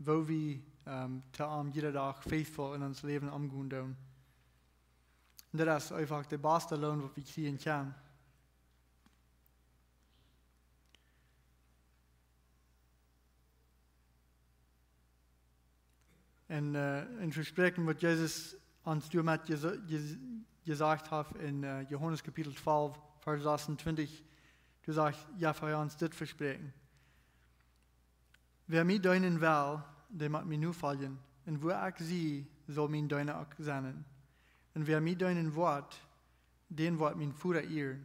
Woo wie, ähm, to am jieda Dach faithful en ons Läwen omgonen doonen. Un daut es eefach de baste Loon, waut wie kjrieen kjennen. Un, äh, een Vespräakjen, waut Jesus ons doamet jesa-, jes-, jesajcht haft en, äh, Johanes Kapitel twalf, Varsch sasuntwintich, doa sajcht, jo, hee ons dit vespräakjen: Wäa mie deenen well, dee mott mie nofoljen, un wua ekj sie, saul mien Deena uk sennen. Un wäa mie deenen woat, dän woat mien Voda ieren.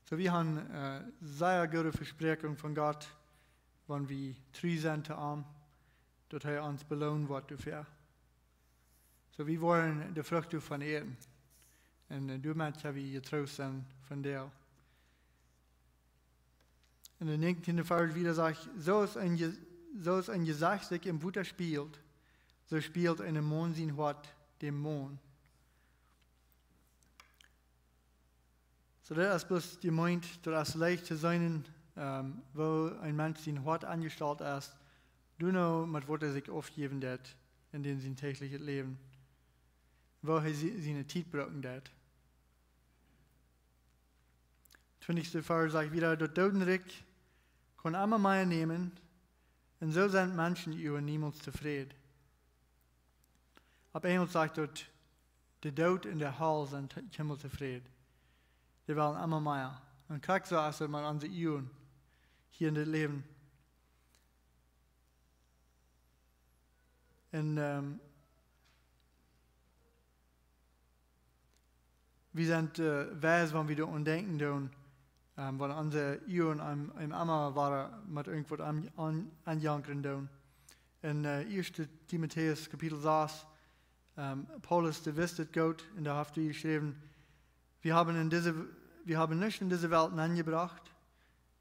Soo, wie haben, äh, sea goode Vespräakjunk von Gott, wan wie tru sent to am, daut hee ons beloonen woat doafäa. Soo, wie woaren de Frucht doavon äten. Un, äh, doamet kjenn wie jetroost sennen von däa. En de näajentiende Varsch wieda sajcht: Soo aus een Je-, soo aus een Jesecht sikj em Wota spieejelt, soo spieejelt een Maun sien Hoat däm Maun. Soo, daut es bloos jemeent, daut es leicht to seenen, ähm, woo een Mensch sien Hoat aunjestalt es, doano met waut hee sikj aufjäwen deit en dän sien däajlichet Läwen, woo hee sie-, siene Tiet brucken deit. Twintichste Varsch sajcht wieda: Daut Doodenrikj kaun emma mea nämen, un soo sent Menschen äwa niemols tofräd. Opp Enjelsch sajcht daut: De Doot un de Hal sent kjeenmol tofräd. Dee wellen emma mea. Un krakjt soo es et met onse Uagen hia en dit Läwen. Un, ähm, wie sent, äh, wies, wan wie doaraun denkjen doonen, ähm, wan onse Uagen aum, aum emma wada met irjentwaut aun, aun, aunjankren doonen. En, äh, Ieeschte Timotäus Kapitel sas, ähm, Paulus, dee wist et goot, un doa haft hee jeschräwen: Wie haben en dise, wie haben nuscht en dise Welt nenjebrocht,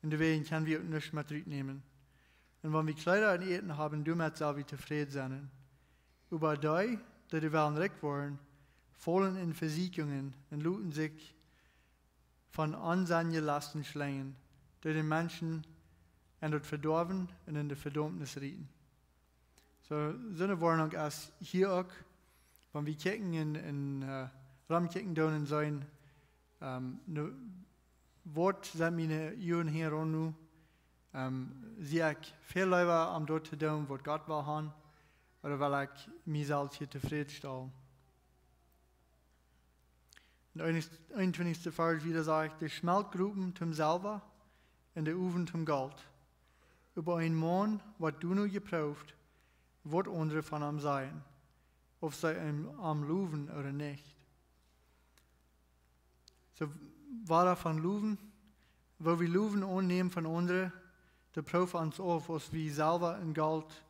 un doawäajen kjenn wie uk nuscht met rutnämen. Un wan wie Kjleeda un Äten haben, doamet sell wie tofräd sennen. Oba dee, dee wellen rikj woaren, faulen en Vesieekjungen un loten sikj von onsennje Lasten schlenjen, dee de Menschen en daut Vedoawen un en de Vedaumnis rieten. Soo, soone Woarnunk es hia uk, Wan wie kjikjen un, un äh, romkjikjen doonen un seenen, ähm, nu, waut sent miene Uagen hia aun nu? Ähm, sie ekj väl leewa om daut to doonen, waut Gott well haben, ooda well ekj mie selfst hia tofräd stalen? En eenuntwintichste Varsch wieda sajcht: De Schmeltgrupen toom Selwa un de Owen toom Golt. Oba een Maun woat doano jeprooft, waut aundre von am sajen, auf see am, am lowen ooda nich. Soo, wada von lowen, woo wie Lowen aunnämen von aundre, dee prooft ons auf, aus wie Selwa un Golt,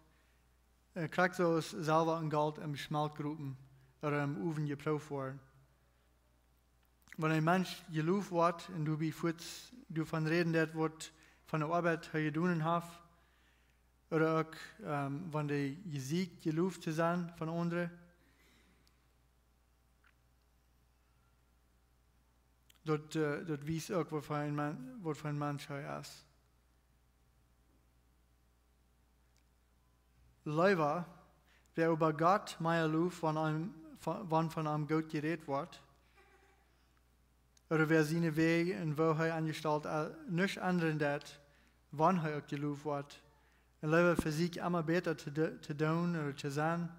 äh, krakjt soo aus Selwa un Golt em Schmeltgrupen ooda em Owen jeprooft woaren. Wan een Mensch jeloft woat un doabie fuaz doavon räden deit, waut von de Oabeit hee jedonen haft, ooda uk, ähm, wan dee jesieekjt jeloft to sennen von aundre, daut, äh, daut wiest uk, waut fa een Men-, waut fa een Mensch hee es. Leewa, wäa äwa Gott mea loft, wan am, wan von am goot jerät woat, ooda wäa siene Wäaj un woo hee aunjestalt, äh, nich endren deit, wan hee uk jeloft woat, un leewa vesieekjt emma bäta to de-, to doonen ooda to sennen,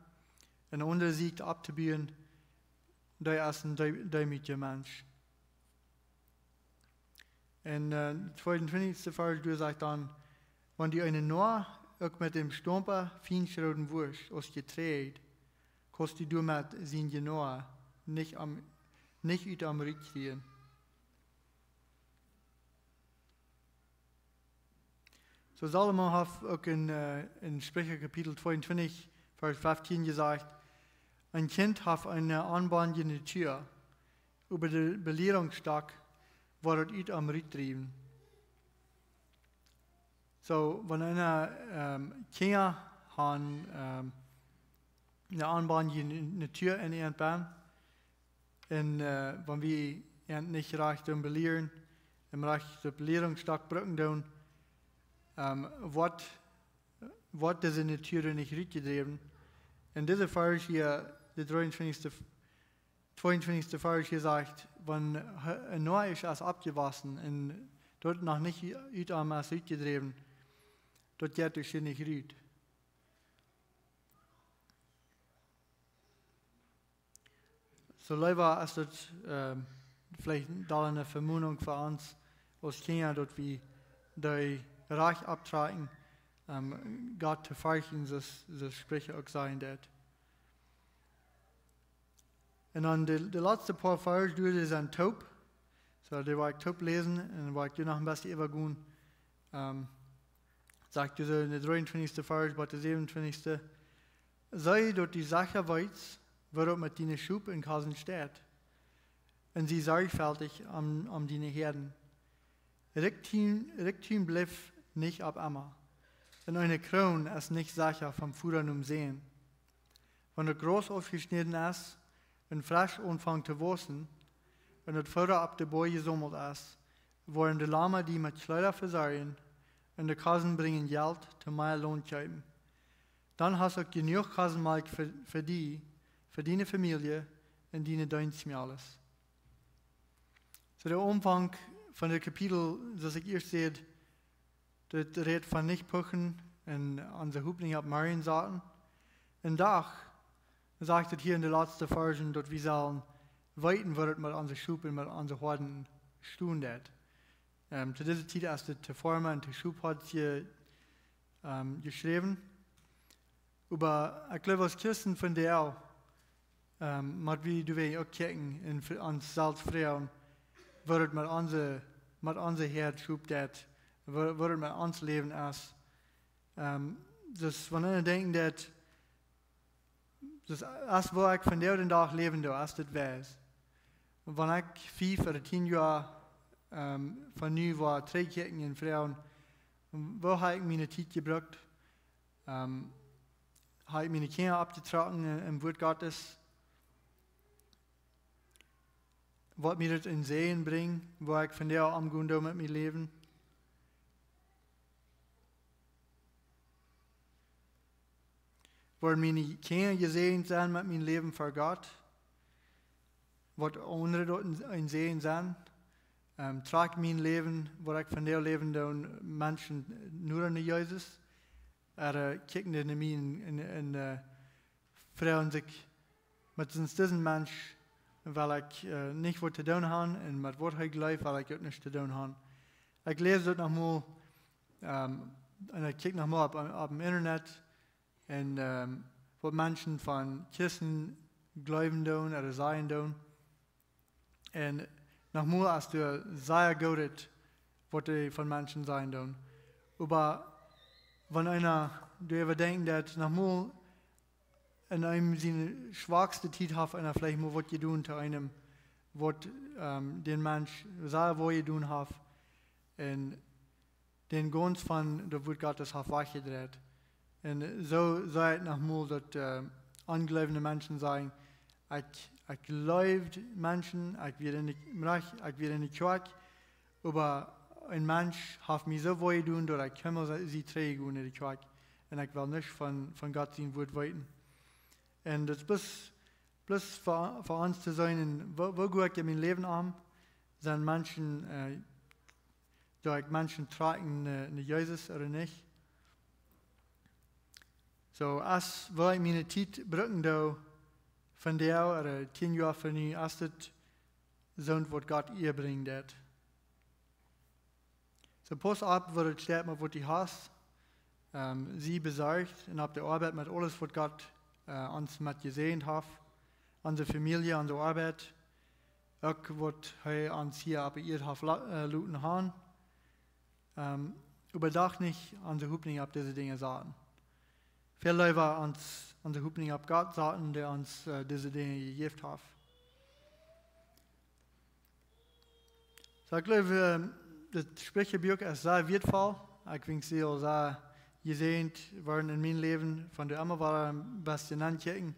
un aundre sieekjt opptobuen, dee es een dee-, deemootja Mensch. En, äh, tweeuntwintichste Varsch, doa sajcht dan: Wan die eene Noa uk met däm Stompa fien schroden wurscht aus Jeträajd, kaust du doamet sien Jenoa nich am, nich ut am rutkjrieen. Soo Salomo haft uk en, äh, en Spricha Kapitel tweeuntwintich, Varsch feftieen jesajcht: Een Kjint haft eene aunjebundne Natua, oba de Belierungsstock woat daut ut am rutdriewen. Soo, wan eena, ähm, Kjinja han, ähm, eene aunjebundne Natua en äa benn, un, äh, wan wie an nich rajcht doonen belieren, un rajcht dän Belierungsstock brucken doonen, ähm, woat, woat dise Natua nich rutjedräwen. En dise Varsch hia, de dreeuntwintichste, tweeuntwintichste Varsch hia sajcht, wan he-, een Noa es oppjewossen un daut noch nich ut am es rutjedräwen, daut jeit doa nich rut. Soo leewa es daut, ähm, veleicht doa eene Vemonunk fa ons aus Kjinja, daut wie dee rajcht opptrakjen, ähm, Gott to ferchten, soo aus, soo aus Spricha uk sajen deit. Un dan de, de latste poa Varsch, dee sent toop. Soo, dee woa ekj toop läsen un woa ekj doa noch een bät äwa gonen. Ähm, sajcht doa en dän dreeuntwintichsten Varsch bat dän säwenuntwintichsten: See, daut du secha weetst, woo daut met diene Schop un Koasen steit, un sie sorjfeltich om, om diene Häaden. Rikjdom, Rikjdom blift nich opp emma, un eene Kroon es nich secha vom Voda nom Sän. Wan daut Graus aufjeschnäden es un fresch aunfangt to wausen, un daut Foda opp de Boaj jesaumelt es, woaren de Lama die met Kjleeda vesorjen, un de Koasen brinjen Jelt toom mea Launt kjeepen. Dan hast uk jenuach Koasenmalkj fa, fa die, fa diene Famielje un diene Deenstmejales. Soo, de Aunfank von daut Kapitel, soo aus ekj ieescht säd, daut rät von nich puchen un onse Hopninj opp morjen saten. Un doch, sajcht et hia en de latste Varschen, daut wie sellen weeten, woo et met onse Schop un met onse Hoaden stonen deit. Ähm, to dise Tiet es et to Foarma un to Schophoad je-, ähm, jeschräwen. Oba ekj jleew, aus Christen vondoag, ähm, mott wie doa uk kjikjen un fa ons selfst froagen, woo et met onse, met onse Häad Schop deit, woo, woo et met ons Läwen es. Ähm, dus wan eena denkjt daut, dus aus woo ekj vondoag dän Dach läwen doo, es dit wies. Wan ekj fief ooda tieen Joa, ähm, von nu woa trigjkjikjen un froagen, woo hab ekj miene Tiet jebrukt? Ähm, hab ekj miene Kjinja oppjetrocken em, em Wuat Gottes? Woat mie daut een Säajen brinjen, woo ekj vondoag omgonen doo met mien Läwen? Woaren miene Kjinja jesäajent sennen met mien Läwen fa Gott? Woat aundre doa een, een Säajen sennen? Ähm, trakjt mien Läwen, waut ekj vondoag läwen doo, Menschen no no Jesus? Ooda, äh, kjikjen dee no mie un, un, un, äh, froagen sikj, met soon disen Mensch well ekj, äh, nich waut to doonen haben, un met waut hee jleeft well ekj uk nuscht to doonen haben. Ekj läs daut noch mol, ähm, un ekj kjikj noch mol opp, opp daut Internet, un, ähm, waut Menschen von Christen jleewen doonen ooda sajen doonen. Un noch mol, aus du sea goodet, waut dee von Menschen sajen doonen. Oba wan eena doaräwa denkjt, daut noch mol en eenem siene schwakste Tiet haft eena veleicht mol waut jedonen to eenem, waut, ähm, dän Mensch sea wee jedonen haft, un dän gaunz von daut Wuat Gottes haft wajchjedreit. Un soo see ekj noch mol daut, äh, onjleewende Menschen sajen: "Ekj, ekj leewd Menschen, ekj wia enne, ekj wia enne Kjoakj, oba een Mensch haft mie soo wee jedonen, daut ekj kjeem aus see trigj gonen enne Kjoakj. Un ekj well nuscht von, von Gott sien Wuat weeten." Un daut es bloos, bloos fa, fa ons to seenen, un woo, woo goot ekj en mien Läwen aun, sent Menschen, äh, doo ekj Menschen trakjen, äh, no Jesus ooda nich? Soo, aus woo ekj miene Tiet brucken doo, vondoag ooda tieen Joa von nu, es daut soont waut Gott Iea brinjen deit? Soo, pauss opp, woo daut steit met waut du hast. Ähm, sie besorcht un opp de Oabeit met aules, waut Gott, äh, ons met jesäajent haft. Onse Famielje, onse Oabeit, uk waut hee ons hia opp de Ieed haft la-, äh, loten haben. Ähm, oba doch nich onse Hopninj opp dise Dinja saten. Väl leewa ons, onse Hopninj opp Gott saten, dee ons, äh, dise Dinja jejäft haft. Soo, ekj jleew, äh, daut Spricha Buak es sea wieetvoll. Ekj sie aul sea jesäajent worden en mien Läwen, von doa emma wada een bät aun kjikjen.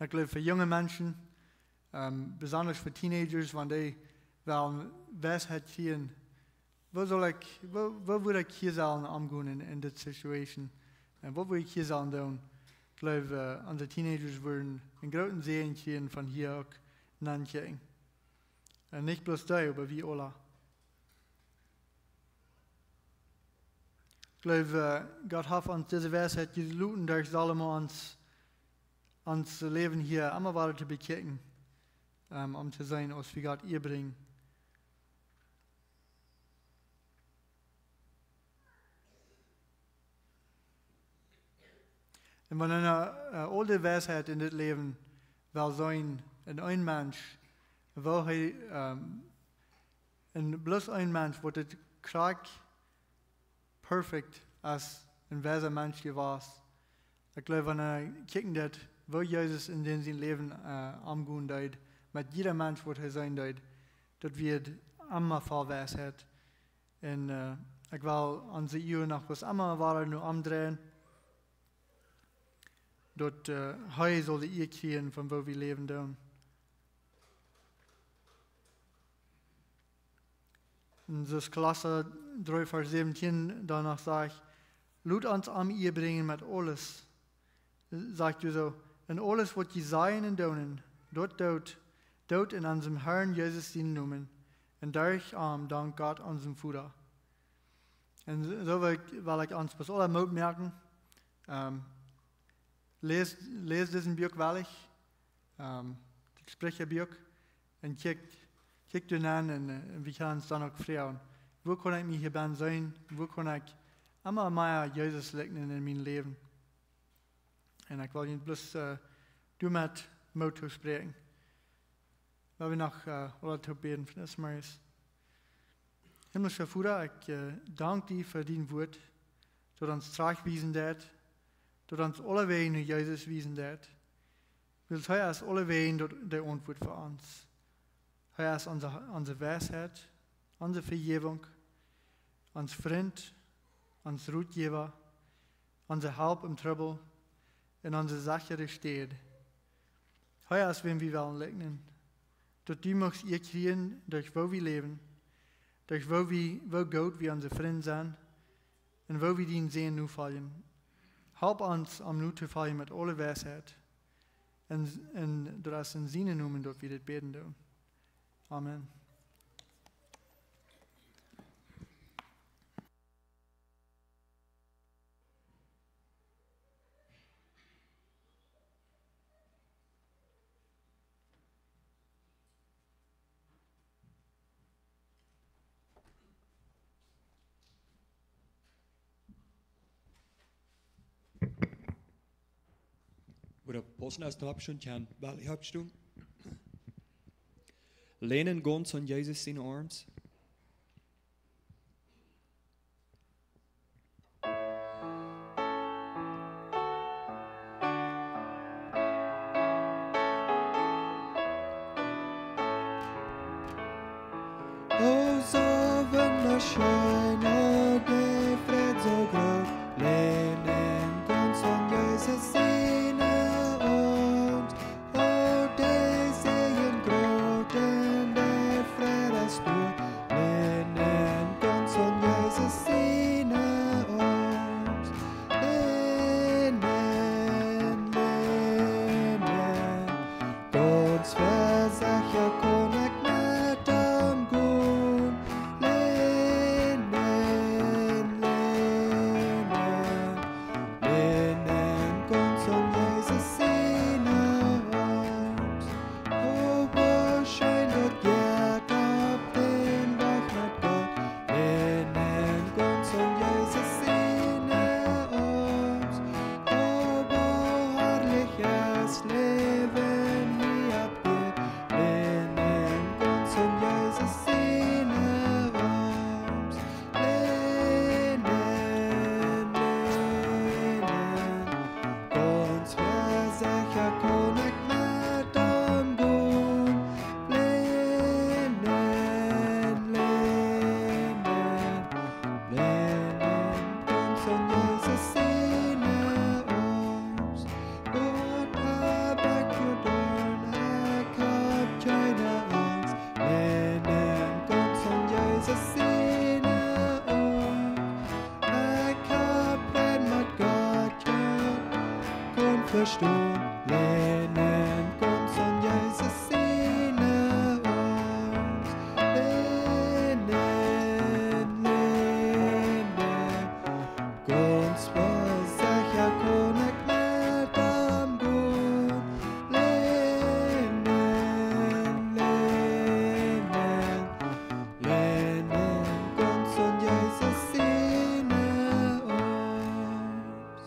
Ekj jleew, fa junge Menschen, ähm, besonda fa Teenagers, wan dee wellen Weisheit kjrieen, woo saul ekj, woo, woo wudd ekj hia sellen omgonen en, en dise Situation? Un waut wudd ekj hia sellen doonen? Ekj jleew, äh, onse Teenagers wudden een grooten Säajen kjrieen von hia uk no kjikjen. Un nich bloos dee, oba wie aula. Ekj jleew, äh, Gott haft ons dise Weisheit jeloten derch Salomo, ons, ons Läwen hia emma wada to bekjikjen, ähm, om to seenen, aus wie Gott Iea brinjen. Un wan eena, äh, aul de Weisheit en dit Läwen well seenen en een Mensch, woo hee, ähm, en bloos een Mensch, waut daut krakjt perfekt aus een weisa Mensch jewast. Ekj jleew, wan eena kjikjen deit, woo Jesus en dän sien Läwen, äh, omgonen deed, met jieda Mensch, waut hee seenen deed, daut wia emma voll Weisheit. Un, äh, ekj well onse Uagen noch waut emma wada no omdreien, daut, äh, hee saul de Iea kjrieen von woo wie läwen doonen. Un soo aus Kolossa dree Varsch säwentieen doano sajcht: "Lot ons am Iea brinjen met aules." Sajcht hee soo: "En aules waut jie sajen un doonen, daut doot, doot en onsen Herrn Jesus sienen Nomen, un derch am dankt Gott onsen Voda." Un soo, soo well ekj, well ekj ons bloos aula Moot moaken. Ähm, läs, läs dise Buak woll, ähm, daut Spricha Buak, un kjikj, kjikj doa aun un, äh, un wie kjennen ons dan uk froagen: Woo kaun ekj mie hia bennen seenen? Woo kaun ekj emma mea Jesus likjnen en mien Läwen? Un ekj well junt bloos, äh, doamet Moot toospräakjen. Well wie noch, äh, aula toop bäden fa dis Morjes. Himmlischa Voda, ekj, äh, dank die fa dien Wuat, daut ons trajchtwiesen deit, daut ons aule Wäaj no Jesus wiesen deit. Wiels hee es aule Wäaj daut, de Auntwuat fa ons. Hee es onse, onse Weisheit, onse Vejäwunk, ons Frint, ons Rotjäwa, onse Help em Trubbel un onse sechre Städ. Hee es, wäm wie wellen likjnen. Daut du muchst Iea kjrieen derch woo wie läwen, derch woo wie, woo goot wie onse Frind sent un woo wie dienen Säajen nofoljen. Help ons om nu to foljen met aule Weisheit. En, en daut es en sienen Nomen daut wie dit bäden doonen. Amen. Wua de Pausen es, doa hab ekj schon kjent, well, ekj hab schon. Länen gaunz aun Jesus siene Arms. O, soo wundascheen, o, de Fräd soo groot, länen gaunz aun Jesus siene Arms. O, de Säajen groot un de Fräd es stua, länen gaunz aun Jesus siene Arms. Länen, länen, gaunz vesecha kaun ekj met am gonen. Länen, länen, länen gaunz aun Jesus siene Arms. O, woo scheen daut jeit opp dän Wajch met Gott. Länen gaunz aun Jesus siene Arms. O, woo harlich es Läwen hia opp Ieed. Länen gaunz aun Jesus siene Arms. Länen, länen, gaunz vesecha kaun ekj met am gonen. Länen, länen, länen gaunz aun Jesus siene Arms. Waut hab ekj jedonen, ekj hab kjeene Angst. Länen gaunz aun Jesus siene Arms. Ekj hab Fräd met Gott, kaun vestonen. Länen gaunz aun Jesus siene Arms. Länen, länen, gaunz vesecha kaun ekj met am gonen. Länen, länen, länen gaunz aun Jesus siene Arms.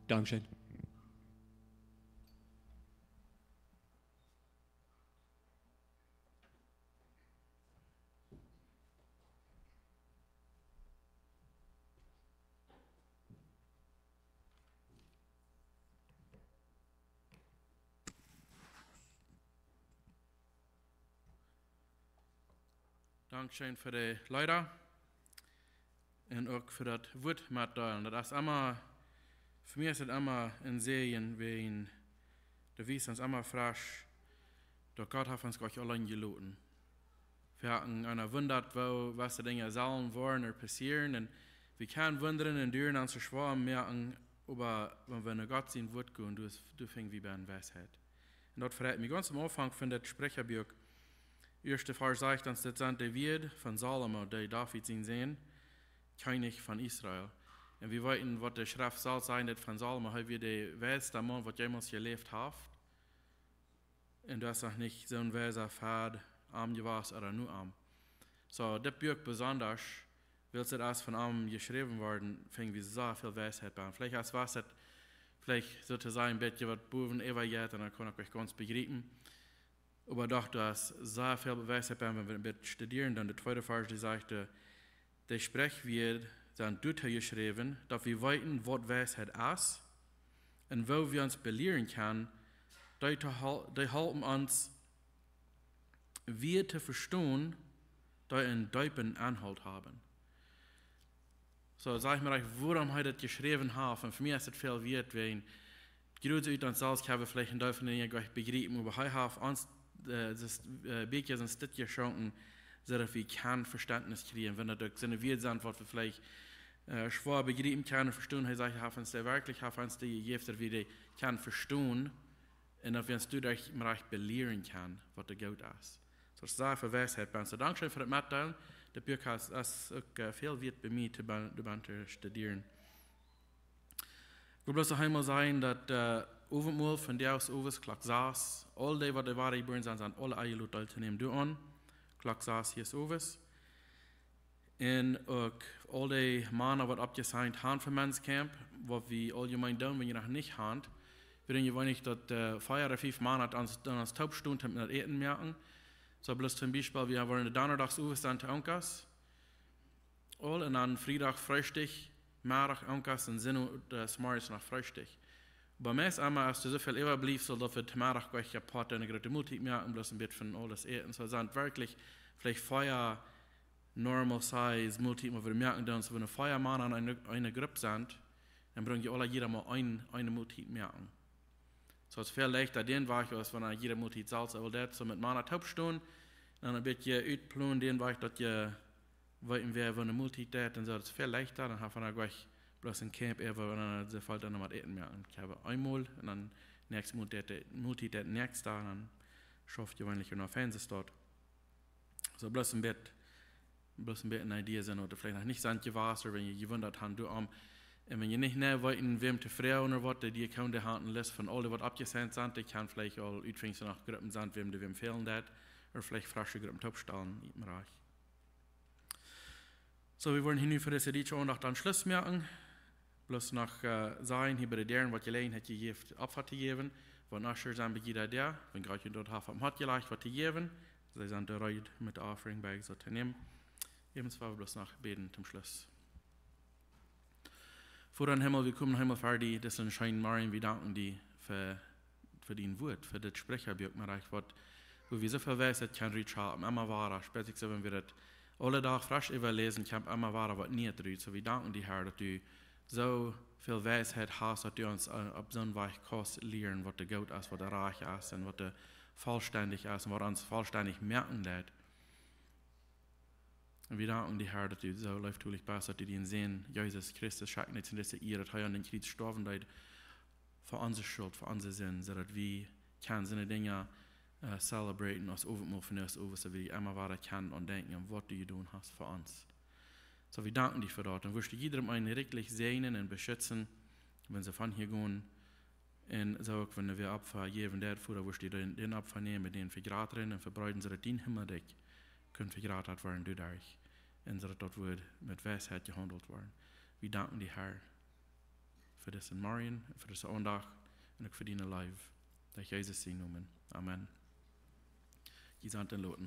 Dankscheen. Dankscheen fa de Leeda un uk fa daut Wuat metdeelen. Daut es emma, fa mie es daut emma een Säajen, wan du weetst, daut es emma fresch, daut Gott haft ons nich auleen jeloten. Wie haben eena wundat, woo, waut de Dinja sellen woaren ooda passieren. Un wie kjennen wundren un doonen ons schwoa moaken, oba wan wie no Gott sien Wuat gonen, dan, dan finjen wie bie Weisheit. Un daut freit mie. Gaunz aum Aunfank von daut Spricha Buak, ieeschte Varsch sajcht ons, daut sent de Wieed von Salomo, dee David sien Sän, Kjennich von Israel. Un wie weeten, waut de Schreft selfst sajcht, daut von Salomo, hee wia de weisste Maun, waut jemols jeläft haft. Un doa es noch nich soon weisa ver am jewast ooda no am. Soo, dit Buak besonda, wiels et es von am jeschräwen worden, finj wie sea väl Weisheit bie. Veleicht es, wia et, veleicht soo to sajen, een bät waut bowen äwa jeit, un dan kaun ekj nich gaunz bejriepen. Oba doch, doa es sea väl Weisheit bie, wan wie een bät studieren, dan de tweede Varsch, dee sajcht, äh, de Sprichwieed sent doatoo jeschräwen, daut wie weeten, waut Weisheit es, un woo wie ons belieren kjennen, dee to hal-, dee halpen ons, Wieed to vestonen, dee eenen deepen Inhalt haben. Soo, saj mie rajcht, wuarom hee daut jeschräwen haft. Un fa mie es et väl wieet, wan, jrod soo ut ons selfst kjenn wie veleicht een Deel von de Dinja nich bejriepen, oba hee haft ons, äh, daut, äh, Buak sent dit jeschonken, soo daut wie kjennen Vestentnis kjrieen, wan daut uk soone Wieed sent, waut wie veleicht äh, schwoa bejriepen kjennen un vestonen. Hee sajcht, hee haft ons dee werkjlich, hee haft ons dee jejäft, daut wie dee kjennen vestonen un daut wie ons doaderch mau rajcht belieren kjennen, waut doa goot es. Soo, daut es sea väl Weisheit bie ons. Soo, dankscheen fa daut Metdeelen. Daut Buak es, es uk, äh, väl wieet bie mie to ben-, to ben to studieren. Ekj well bloos noch eemol sajen, daut, äh, Owentmol vondoag owes, Klock sas, aul dee, waut doa wada jebuaren sent, sent aule enjelot deeltonämen doaraun. Klock sas hia owes. Un uk aul dee Mana, waut oppjesigned han fa Men's Camp, waut wie aul jemeen doonen, wan jie noch nich han. Wie doonen jeweenlich daut, äh, vea ooda fief Mana aun ons, aun ons toop stonen, toom daut Äten moaken. Soo bloos toom Biespel, wie woaren de Donnadach owes dan to Onkjast. Aul un dan Friedach Freestikj, Meddach Onkjast un Sindach, äh, zemorjes noch Freestikj. Bie mie es emma, aus doa soo väl äwablift, soo daut wie to Meddach jlikj apoat eene groote Moltiet moaken, bloos een bät von aules äten. Soo sent werkjlich veleicht vea normal size Moltieten, waut wie moaken doonen, soo wan vea Mana aun eene, eene Grupp sent, dan bruck jie aula jieda mau eene, eene Moltiet moaken. Soo es väl leichta dän Wajch aus wan jieda Moltiet selfst aul deit, soo met Mana toop stonen, dan een bät utplonen dän Wajch, daut jie weeten, wäa woo ne Moltiet deit un soo, daut es väl leichta, dan haft eena jlikj bloos een Camp äwa un dan es et väl dan mau Äten moaken. Ekj hab eemol un dan näakjste Moltiet, Moltiet daut näakjste, un dan schauft jeweenlich noch fein soo daut. Soo bloos een bät, bloos een bät ne Idee sennen, waut veleicht noch nich sent jewast, ooda wan jie jewundat han doarom. Un wan jie nich nau weeten, wäm to froagen ooda waut, dee, dee kjennen, dee han ne List von aule, waut oppjesigned sent, dee kjennen veleicht aul utfinjen, soo noch Gruppen sent, wäm dee wäm fälen deit, ooda veleicht fresche Gruppen toopstalen, nich mea rajcht. Soo, wie woaren hia nu fa dise Owentondach dan Schluss moaken. Bloos noch, äh, sajen, hia bie de Däaren woat Jeläajenheit jejäft, Opfa to jäwen. Wan Usher sent bie jieda Däa, wan Gott junt daut haft opp daut Hoat jelajcht, waut to jäwen, see sent reed met de offering bag soo to nämen. Äwent woa wie bloos noch bäden toom Schluss. Voda em Himmel, wie komen em Himmel ver die, dit es een scheena Morjen, wie danken die fa, fa dien Wuat, fa dit Sprichabuak, mau rajcht waut, wua wie soo väl Weisheit kjennen rutschaupen, emma wada, spätlich soo, wan wie daut aule Dach fresch äwaläsen, kjemt emma wada waut Nieet rut. Soo, wie danken die, Herr, daut du soo väl Weisheit hast, daut du ons, äh, opp soon Wajch kaust lieren, waut doa goot es, waut doa rajcht es un waut doa vollstendich es un waut ons vollstendich moaken deit. Un wie danken die, Herr, daut du soo leeftolich best, daut du dienen Sän, Jesus Christus, schekjten deedst en dise Ieed, daut hee aun dän Kjriez stoawen deed fa onse Schult, fa onse Sind, soo daut wie kjennen soone Dinja, äh, celebraten aus Owentmol, von ons Owes, daut wie emma wada kjennen aun denkjen aun waut du jedonen hast fa ons. Soo, wie danken die fa daut. Un wurscht du jiedrem eenen rikjlich säajnen un beschitzen, wan see von hia gonen. Un soo uk wan wie Opfa jäwen, daut Voda, wurscht du dän, dän Opfa nämen, dän vejratren un vebreeden, soo daut dien Himmelrikj kaun vejrat woaren doaderch. Un soo daut daut Wuat met Weisheit jehaundelt woat. Wie danken die, Herr, fa disen Morjen, fa dise Owentondach un uk fa diene Leew. Derch Jesus sienen Nomen. Amen. Jie sent enloden.